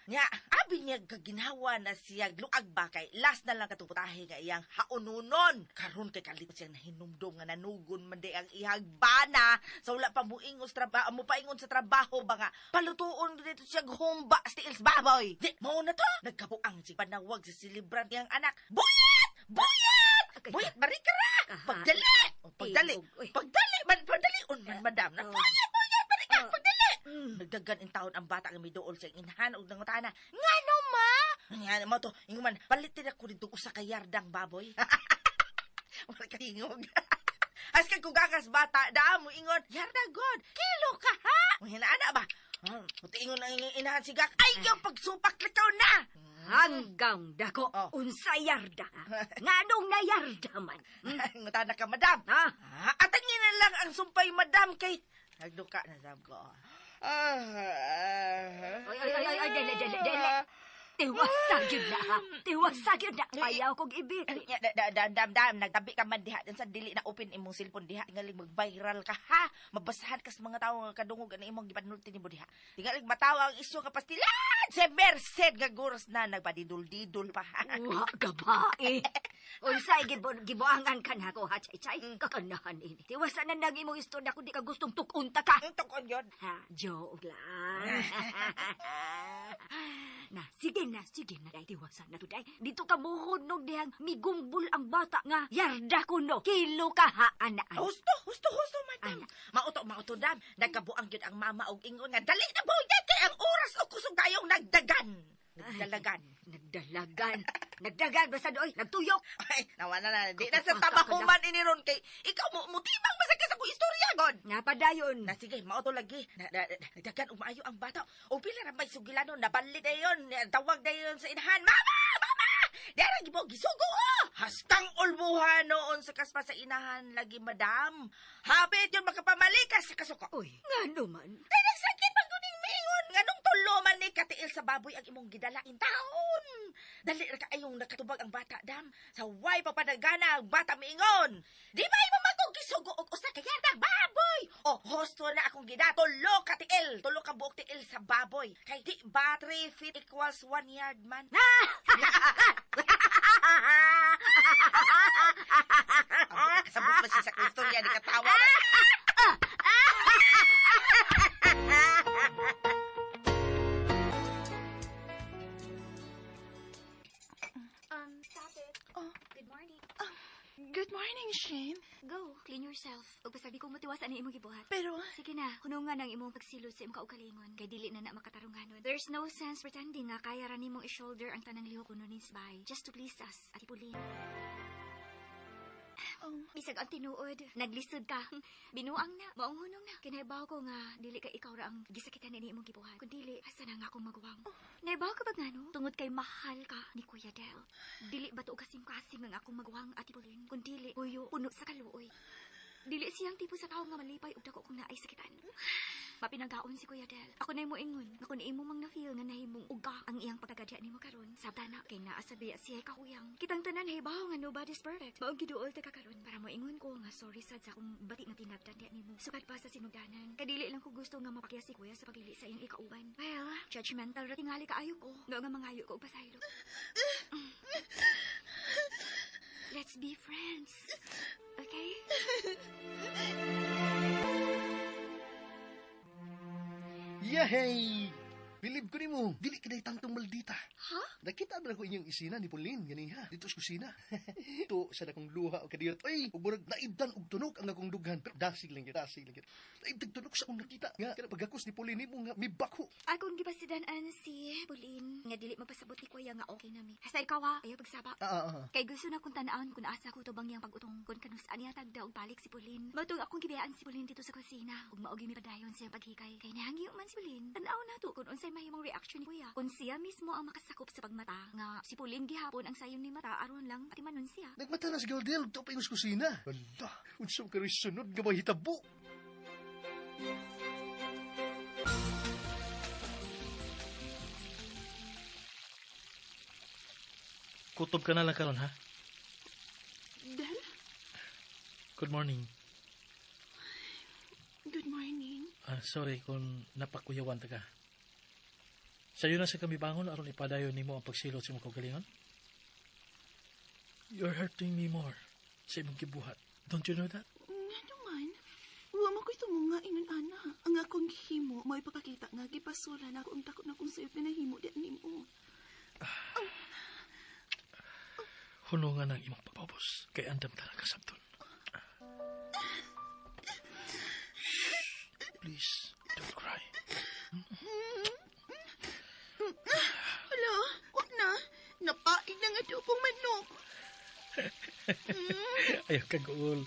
Nya, abi niya gaginawa na siya luag ba kay last na lang katuputahe nga iyang haununon. Karon kay kalit siyang nahinumdum nga nanugon man di ang iyang bana sa wala pa muingon sa trabaho, mo paingon sa trabaho ba nga palutuon dito siya humba sa tiils baboy. Di mao na to. Nagkabuang si panawag sa celebrant niyang anak. Buyat! Buyat! Buyat barikara! Pagdali! O, pagdali! Pagdali man pagdali un man madam na. Buyat! Buyat barika! Pagdali! Nagdagan in taon ang bata nga miduol sa inahan og nangutana. Ngano ma? Ngano mo to? Ingon man palitin ako dito usa ka yardang baboy. Wala ka ingog. As kag kugakas bata, daan mo ingon, yarda god, kilo ka ha? Ang ba? Puti ingon ang inahan sigak, ay yung pagsupak likaw na! Hanggang dako, unsa yarda. Nganong nayarda man. Ngutana ka, madam. Ha? Atangin na lang ang sumpay, madam, kay... Nagduka na sab ko. Oy, oy, oy, oy, oy, dili, dili, dili. Tiwasa gyud na, ha? Tiwasa gyud na. Ayaw kog ibit. Dam, dam, dam, nagtabi ka man diha. Sa dili na open imong cellphone diha. Tingaling mag-viral ka, ha? Mabasahan ka sa mga tao nga kadungog ang imong gipanulti nimo diha. Tingaling matawa ang isyo nga pastilan! Sa Merced nga guros na nagpadidul-didul pa, ha? Wa ka ba, eh? Unsay gibuangan ka na ko, ha, chay, chay? Kakanahan ini. Tiwasa na nang imong istorya kung di ka gustong tukon-ta ka. Tukon yun. Ha, joke lang. Na, sige na, sige na, day. Tiwasa na to, day. Dito ka muhod nog dihang migumbol ang bata nga yarda kuno. Kilo ka, ha, ana, ana. Husto, husto, husto, madam. Mauto, mauto, dam. Nagkabuang yun ang mama og ingon nga, dali na boyet kay ang oras o kusog kayong nagdagan. Nagdalagan. Nagdalagan. Nagdagan, basta doy. Nagtuyok. Ay, nawa na na. Di na sa tabahuman iniron kay ikaw mo mutibang basta ka sa kong istorya, god. Nga pa dayon. Na sige, mauto lagi. Nagdagan og maayo ang bata. O pila ra may sugilano nabalit dayon, tawag dayon sa inahan. Mama, mama! Dara gibo gisugo oh! Hastang ulbuhan noon sa kaspa sa inahan lagi, madam. Hapit yun makapamalikas sa kasuko. Uy, ngano man? Kay nagsakit pag kuning mingon. Nganong tulo man ni katiil sa baboy ang imong gidala in taon. Dali ra kaayong nakatubag ang bata, dam. Sa way papadagana ang bata miingon. Di ba imo man kong gisugo og usa ka yardang baboy? O hosto na akong gida. Tulo ka tiil. Tulo ka buok tiil sa baboy. Kay di ba 3 feet equals 1 yard man? Kasabot ba siya sa istorya ni katawa? Stop it. Oh. Good morning. Good morning, Shane. Go, clean yourself. Ug pasabi kong matiwasan ang imong gibuhat. Pero... Sige na, hunungan ang imong pagsilod sa imong kaugalingon. Kay dili na na makatarunganon. There's no sense pretending nga kaya ra nimong i-shoulder ang tanang lihok kuno nin bay just to please us at ipuli. Bisag ang tinuod, naglisod ka. Binuang na, maong hunong na. Kinaibaw ko nga, dili ka ikaw ra ang gisakitan ni imong gibuhat. Kun dili, asa na nga akong maguwang. Naibaw ka ba nga no? Tungod kay mahal ka ni Kuya Del. Dili ba to kasing-kasing ang akong maguwang at ipulin? Kun dili, huyo, puno sa kaluoy. Dili siyang tipo sa tao nga malipay og dako kung naay sakitan. Mapinagaon si Kuya Del. Ako na mo ingon, nga kun imo mang na-feel nga nahimong uga ang iyang pagkagadya nimo karon. Sabta na kay naa sa biya siya kakuyang. Kitang tanan hibaw nga nobody's perfect. Maong giduol ta ka karon para mo ingon ko nga sorry sad sa akong bati nga tinagdan diya nimo. Sukad pa sa sinugdanan. Kadili lang ko gusto nga mapakya si Kuya sa pagdili sa iyang ikauban. Well, judgmental ra tingali kaayo ko. Mao nga mangayo ko og pasaylo. Let's be friends. Okay? Yay! Bilib ko nimo, dili ka day tantong maldita. Ha? Nakita ba ko inyong isina ni Pauline ganiha dito sa kusina. Ito sa akong luha o kadiyot. Ay, ug murag naibdan og tunog ang akong dughan. Pero dasig lang gyud, dasig lang gyud. Naibdag tunog sa akong nakita nga kana pagakos ni Pauline nimo nga mibakho. Akong gipasidan-an si Pauline nga dili magpasabot ni Kuya nga okay nami. Hasta ikaw ha, ayaw pagsaba. Kay gusto na kong tan-awon kung asa ko tubang niyang pag-utong kung kanus-an niya tagda og balik si Pauline. Mao tong akong gibiyaan si Pauline dito sa kusina ug mao gyud mi padayon sa iyang paghikay. Kay nahangyo man si Pauline. Tan-aw nato kung unsay mahimong reaction ni Kuya. Kung siya mismo ang makasakop sa pagmata nga si Pauline gihapon ang sayon ni mata aron lang atimanon siya. Nagmata na si Galdel to pa sa kusina. Hala, unsa man karoy sunod nga mahitabo. Kutob ka na lang karon ha. Del, Good morning. good morning. Ah, sorry kung napakuyawan ta ka. Sayo na sa kami bangon aron ipadayon nimo ang pagsilot sa imong kaugalingon. You're hurting me more sa imong gibuhat. Don't you know that? Nga naman, wa mo ko'y tumunga ingon ana. Ang akong gihimo, mo ipakakita nga gipasula na ako ang takot na kung sa'yo pinahimo di nimo. Hunungan ang imong pagpaubos kay andam ta na kasabton. Please, don't cry. Hala, wa na. Napaig na nga adobong manok. Ayaw kaguol.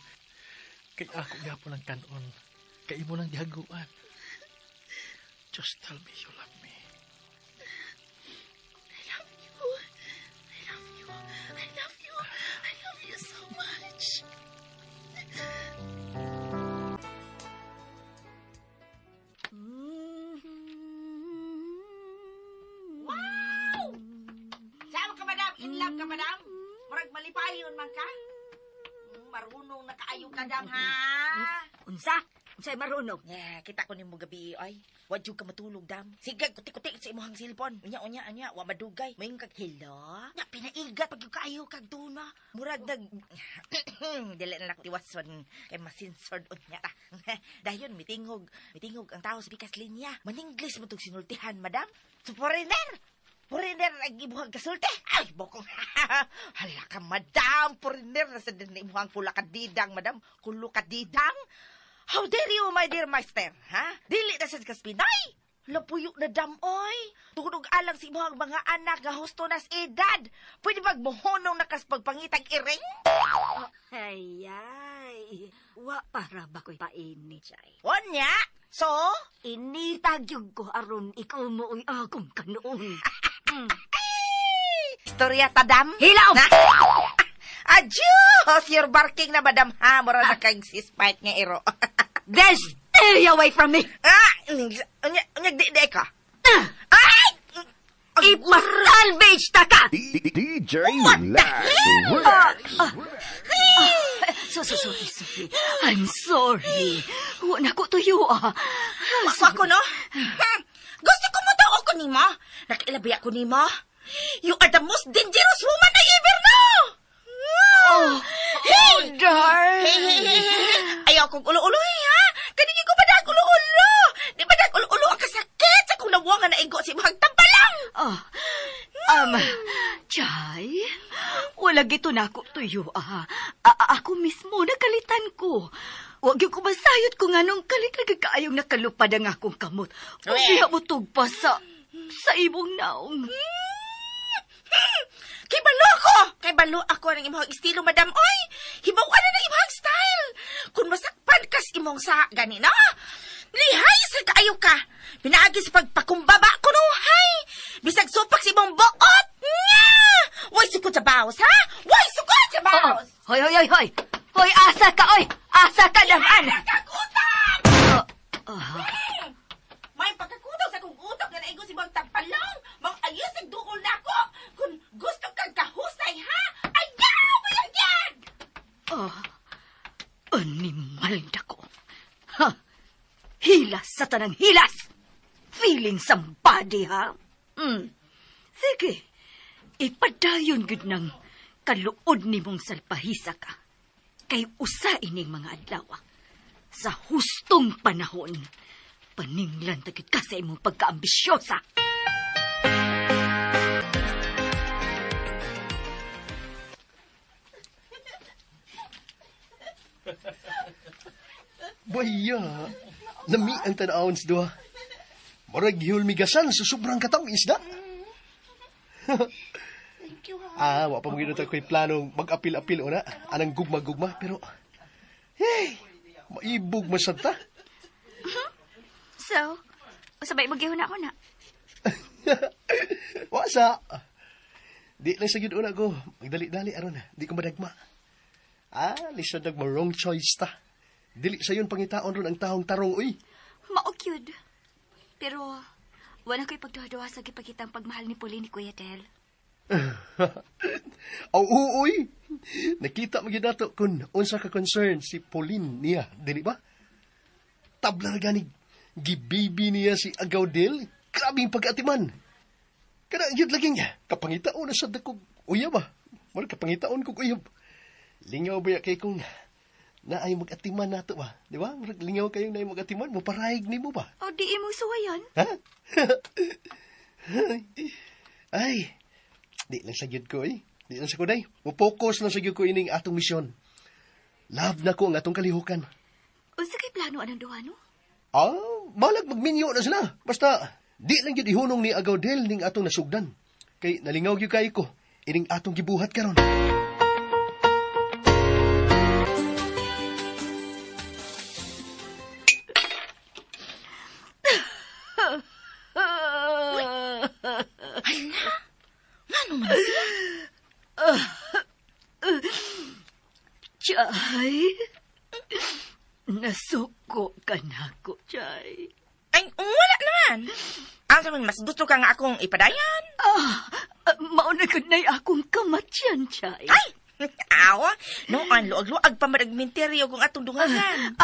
Kay ako gapon ang kanon. Kay imo nang gihaguan. Just tell me you love me. I love you. I love you. I love you. I love you so much. Wow! Sama ka, madam. In love ka, madam. Murag malipayon man ka. Marunong na kaayo ka, dam, ha? Unsa? Unsay marunong? Yeah, kita ko nimo gabi ay. Wa jud ka matulog, dam. Sige, kuti-kuti sa imong cellphone. Unya, unya, unya, wa madugay. Moingon kag hello. Nya pinaigat pag kaayo kag duna. Murag nag dili na lang tiwason kay masinsored unya ta. Dayon mitingog, mitingog ang tao sa pikas linya. Maningles mo tong sinultihan, madam. So foreigner. Foreigner ang imuhang kasulti. Ay, bokong. Hala ka, madam. Foreigner na sa din imuhang pula kadidang, madam. Kulo kadidang. How dare you, my dear master, ha? Dili na sad kas Pinay. Lapuyo na dam, oy. Tungod og alang sa imong mga anak nga husto nas edad. Pwede bag mohonong na kas pagpangitag iring? Ay, ay. Wa para ba ko'y painit, chay? Onya? So? Initag gyud ko aron ikaw mo uy akong kanoon. Istorya tadam? Hilaw! Na? Adios! You're barking na, madam, ha? Mura na kag sispite nga iro. Then stay away from me! Ah! Unya, unya, di, di ka. Ay! Ipa-salvage ta ka! DJ Lex Remix. So, so, sorry, sorry. I'm sorry. Wa na ko tuyo, ah. Ako ako, no? Gusto ko mo tao ko nimo? Nakailabi ako nimo? You are the most dangerous woman I ever know! Oh, Hey! oh, darling. Hey, hey, hey, hey, hey. Ayaw kong ulo-ulo, eh, ha? Kanina ko ba dag ulo-ulo? Di ba dag ulo-ulo ang kasakit sa kong nawong nga naigo si imong tampalang? Oh, Chay, wala gito na ako tuyo, ah. Ako mismo, nakalitan ko. Wag yung kumasayot ko nga nung kalit lagi kaayong nakalupad ang akong kamot. O diha mo tugpa sa imong naong. Kay balo ako! Kay balo ako ng imong estilo, madam. Oy! Hibaw na ng imong style! Kung masakpan kas imong sa gani na, lihay sa kaayo ka. Pinaagi sa pagpakumbaba ko no, hay! Bisag supak sa imong buot! Nya! Way sukod sa baos, ha? Way sukod sa baos! Oo. Hoy, hoy, hoy, hoy! Hoy, asa ka, oy! Asa ka naman! Pagkakutan! Ah, May pagkakutaw sa kong utok nga naigo si mong tagpalong! Mang ayos ang duol na ako! Kung gusto kang kahusay, ha? Ayaw! Bayagyan! Oh, animal ko. Ha? Hilas sa tanang hilas! Feeling somebody, ha? Sige, ipadayon gud ng kaluod ni mong salpahisa ka. Kay usa ining mga adlaw. Sa hustong panahon, Paninglan tagit ka sa imong pagkaambisyosa. Baya, lami ang tanawon sa duha. Murag gihulmigasan sa sobrang katamis na. Thank you, ha. Ah, wa pa mo ginoo ko'y planong mag-apil-apil una. Anang gugma-gugma, pero... Hey, maibog masad ta. So, usabay magyahon ako na. Wa sa. Di lang sa gyud una ko. Magdali-dali aron di ko madagma. Ah, lisod nag wrong choice ta. Dili sayon pangitaon ron ang tahong tarong uy. Mao gyud. Pero wala ko'y pagduha-duha sa gipakitang pagmahal ni Pauline ni Kuya Del. Aw uy. Nakita mo gyud nato kun unsa ka concern si Pauline niya, dili ba? Tabla ra gani gibibi niya si Agaw Del. Grabing pag-atiman. Kana gyud lagi niya. Kapangitaon na sa dakog uyab ba. Mura kapangitaon kog uyab. Lingaw ba ya kay kung naay mag-atiman nato ba? Di ba? Murag lingaw kayong naay mag-atiman, moparahig nimo ba? O di imo suwayan. Ha? Ay, di lang sa gyud ko eh. Di lang sa kuday. Mo-focus lang sa gyud ko ining atong misyon. Love na ko ang atong kalihukan. Unsa kay plano anang duha no? Ah, malag magminyo na sila. Basta, di lang gyud ihunong ni Agaw Del ning atong nasugdan. Kay nalingaw gyud kay ko ining atong gibuhat karon. Hala, ngano man siya? Chay, nasuko ka na ko, Chay. Ay, wala naman. Ang sa mas gusto ka nga akong ipadayan. Ah, mauna gud na'y akong kamatyan, Chay. Ay, awa. Noon, luag-luag pa maragmenteryo kung atong dungagan.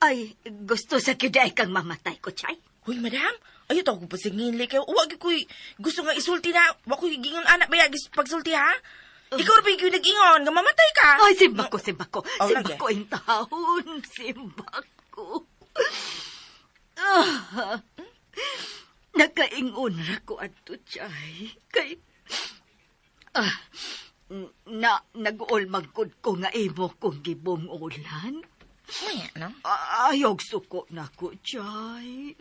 Ay, gusto sa gyud ay kang mamatay ko, Chay. Huy, madam, ayaw to ako pasingili kayo. Huwag ko'y gusto nga isulti na. Wa ko'y gingon anak ba pagsulti, ha? Ikaw ba yung nag-ingon nga mamatay ka? Ay, simbako, simbako. Oh, Simbako in taon. Simbako. Ah, nakaingon ra ko adto, Chay. Kay, ah, na, nag-uol magkod ko nga imo kong gibungulan. Maya, no? Ayaw suko na ko, Chay.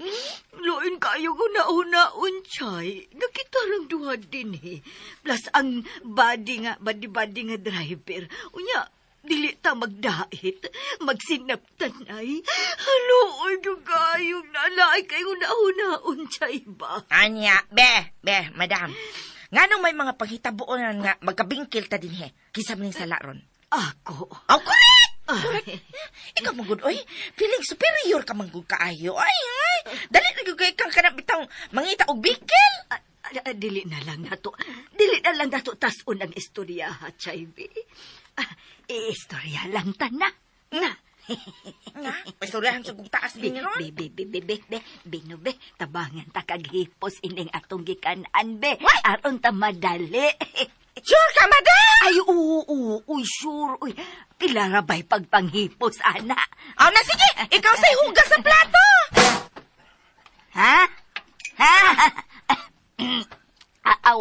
Loin kayo ko nauna-un, Chay. Nakita lang duha din eh. Plus ang body nga, body-body nga driver. Unya, dili ta magdait, magsinaptanay. Haluoy yung kayong nalaay kayo nauna-un, Chay ba? Anya, be, madam. Nganong may mga panghitabuonan nga magkabingkil ta din he. Kisa man sala ron. Ako. Oh, correct! Correct. Ikaw magud oy, feeling superior ka man gud kaayo. Ay, ay. Dali na gyud kay kang kanang bitang mangita og bikil. Dili na lang nato. Dili na lang nato tas-on ang istorya, ha, Chay, be. Istorya lang ta na. Na. Na, istoryahan sa kung taas din ron. Be, be, be, be, be, be, bino, be, tabangan ta kaghipos ining atong gikanan, be. Aron ta madali. Sure ka, madam? Ay, oo, oo, uy, sure, uy. Pila ra ba'y pagpanghipos, ana? Aw na, sige, ikaw sa'y hugas sa plato. Ha? Ha? Aw,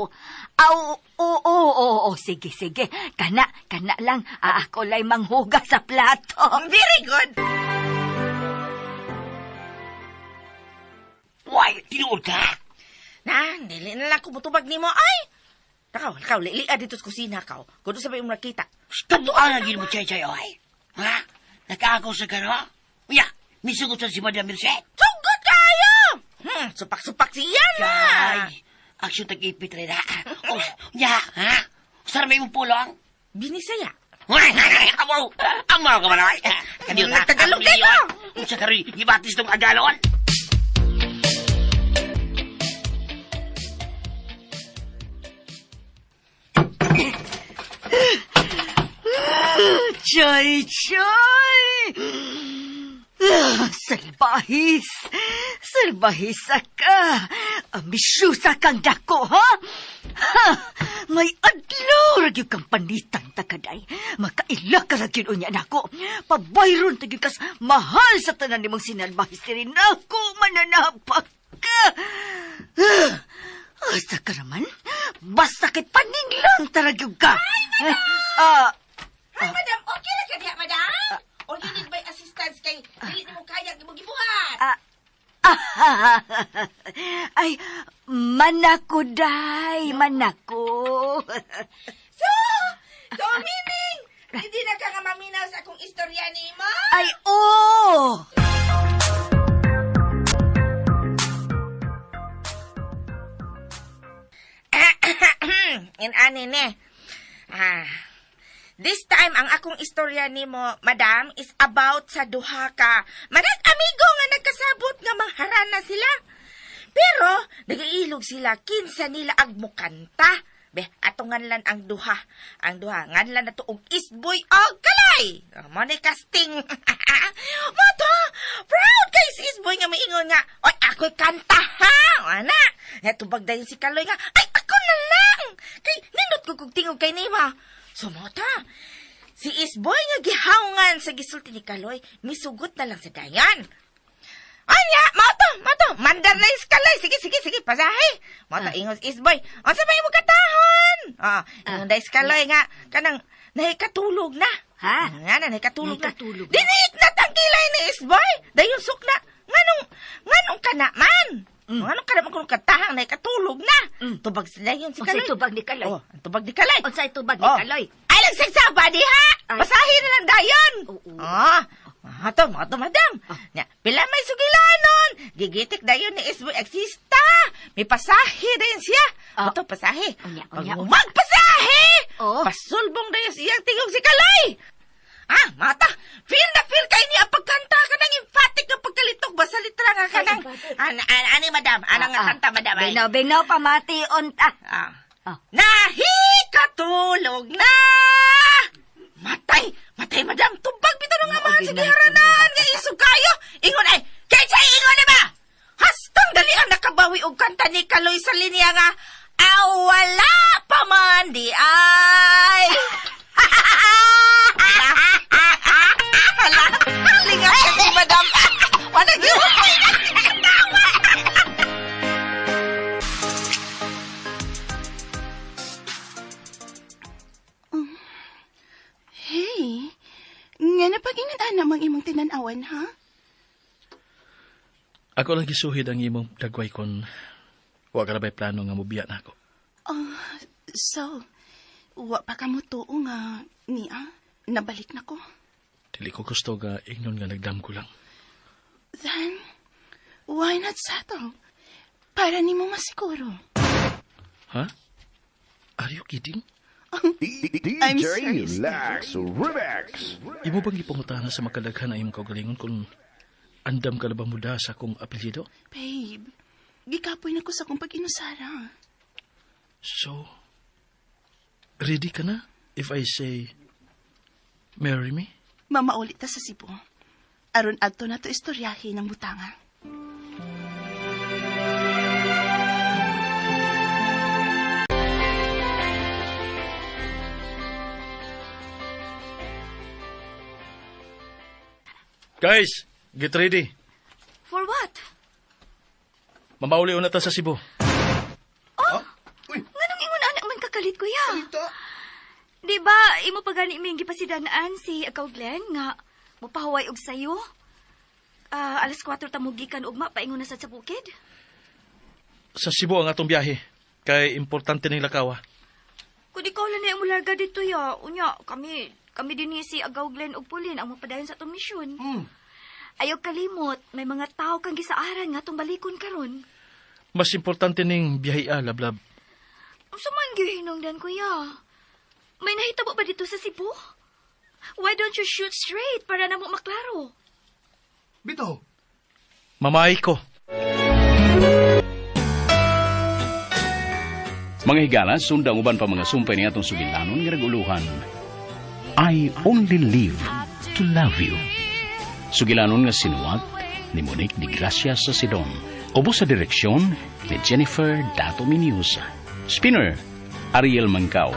aw, oo, oo, oo, sige, sige. Kana, kana lang. Ako lay manghugas sa plato. Very good. Why, tinuod ka? Na, dili na lang ko mutubag nimo. Ay! Takaw, takaw, lilia dito sa kusina, kaw. Kuno sabay mo nakita. Tatuan na gin mo, Chay Chay, oy. Ha? Nakaagaw sa kano? Uya, misugot sa si Madam Merced. Sugot kayo! Supak-supak siya na! Ay, aksyon tag-ipit rin, ha? Oh, ya, ha? Saan may mong pulong? Binisaya. Amaw! Amaw ka man, oy! Kadiyo, ha? Tagalog din, Unsa karoy, gibatis tong agalon? Chay, chay! Salbahis! Salbahis ka! Ambisyosa kang dako, ha? Ha! May adlaw ra gyud kang panitan ta kaday. Makaila ka ra gyud unya nako. Pabayron ta gyud kas mahal sa tanan nimong sinalbahis diri nako mananapak ka. Asa ka naman? Basta kay paninglang ta ra gyud ka. Ay, madam! Hi, madam. Okay lang ka diha, madam? Or you need my assistance kay dili nimo kaya imong gibuhat? Ay, manako, day. Manako. So meaning, hindi na ka nga maminaw sa akong istorya nimo? Ay, oo! Inani ne. Ah. This time, ang akong istorya nimo, madam, is about sa duha ka manag amigo nga nagkasabot nga mangharana sila. Pero, nagailog sila kinsa nila ag mukanta. Be, ato nganlan ang duha. Ang duha, nganlan na to og isboy og kalay. Mo ni casting. Moto, proud kay si isboy nga miingon nga, oy, ako'y kanta ha. Ana, nga tubag dayon si Kaloy nga, ay, ako na lang. Kay, nindot ko kog tingog kay nima. Sumota, si Isboy nga gihawngan sa gisulti ni Kaloy, misugot na lang sa dayan. Anya, mato, mato, mandar na yung Kaloy. Sige, sige, sige, pasahe. Mato, ingon si Isboy. Unsa ba imong katahon? Ingon na Kaloy nga, kanang nahikatulog na. Ha? Nga na, nahikatulog na. Nahikatulog na. Diniit na tangkilay ni Isboy. Dayon sukna. Nganong kana man? Nganong kana man kung katahang nahikatulog na. Tubag sa dayon si Unsay Kaloy. tubag ni Kaloy? Oh, ang tubag ni Kaloy. Unsay tubag ni Oh. Kaloy? Ay lang sagsaba diha. Ay. Basahin na lang dayon. Oo. Ah, ato, mato, madam. Nya, pila may sugilanon. Gigitik dayon ni Isboy Exista. May pasahe dayon siya. Ah. Ato, pasahe. Unya, Pag unya, unya. magpasahe, Oh. pasulbong dayon siyang tingog si Kaloy. Ah, mata. Feel na feel kay niya ang pagkanta kanang emphatic nga pagkalitok ba sa litra nga kanang. Ani madam, anang nga kanta madam ay. Binaw, binaw, pamati, unta. Ah. Ah. Nahikatulog na! Matay! Matay, madam! Tubag bitaw nga Oo, mga sa ginay, giharanan! Nga isog kayo! Ingon ay! Kaysa ingon na ba? Hastang dali ang nakabawi og kanta ni Kaloy sa linya nga, Aw, wala pa man di ay! Hala! Linga siya ni madam! Wala gyud! Hey, nga na pag-ingat mang imong tinanawan, ha? Ako lang gisuhid ang imong dagway kon wa ka na ba'y plano nga mobiya na ako. Oh, so, wa pa ka mo tuo nga niya, nabalik na ko. Dili ko gusto nga ingnon nga nagdam ko lang. Then, why not settle? Para nimo masiguro. Ha? Are you kidding? I'm DJ serious. Lax Remix. Imo bang gipangutana sa makadaghan ang imong kaugalingon kung andam ka na ba muda sa akong apelyido? Babe, gikapoy na ko sa akong pag-inusara. So, ready ka na if I say, marry me? Mamaulit ta sa Cebu. Aron adto na to istoryahe ng butanga. Guys, get ready. For what? Mamauli na ta sa Cebu. Uy, Nganong ingon anak man kakalit, kuya? ito. Di ba, imo pa gani imong gipasidanaan si Akaw Glenn nga mopahuway og sayo? 4:00 ta mogikan ugma paingon na sad sa bukid. Sa Cebu ang atong biyahe. Kay importante ning lakawa. Kung ikaw lang na mularga dito ya, unya kami dinhi si Agaw Glenn ug Pulin ang mapadayon sa atong misyon. Ayaw kalimot, may mga tao kang gisaaran nga atong balikon karon. Mas importante ning biyahe lablab. Unsa man gyud hinungdan kuya? May nahitabo ba dito sa Cebu? Why don't you shoot straight para namo maklaro? Bitaw. Mamay ko. Mga higala, sundang uban pa mga sumpay ni atong sugilanon nga naguluhan. I only live to love you. Sugilanon nga sinuwat ni Monique de Gracia sa Sidon. Ubos sa direksyon ni Jennifer Dato Miniusa. Spinner, Ariel Mangkao.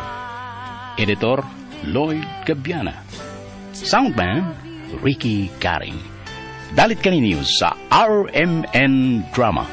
Editor, Lloyd Gabiana. Soundman, Ricky Garing. Dalit kaninyo sa RMN Drama.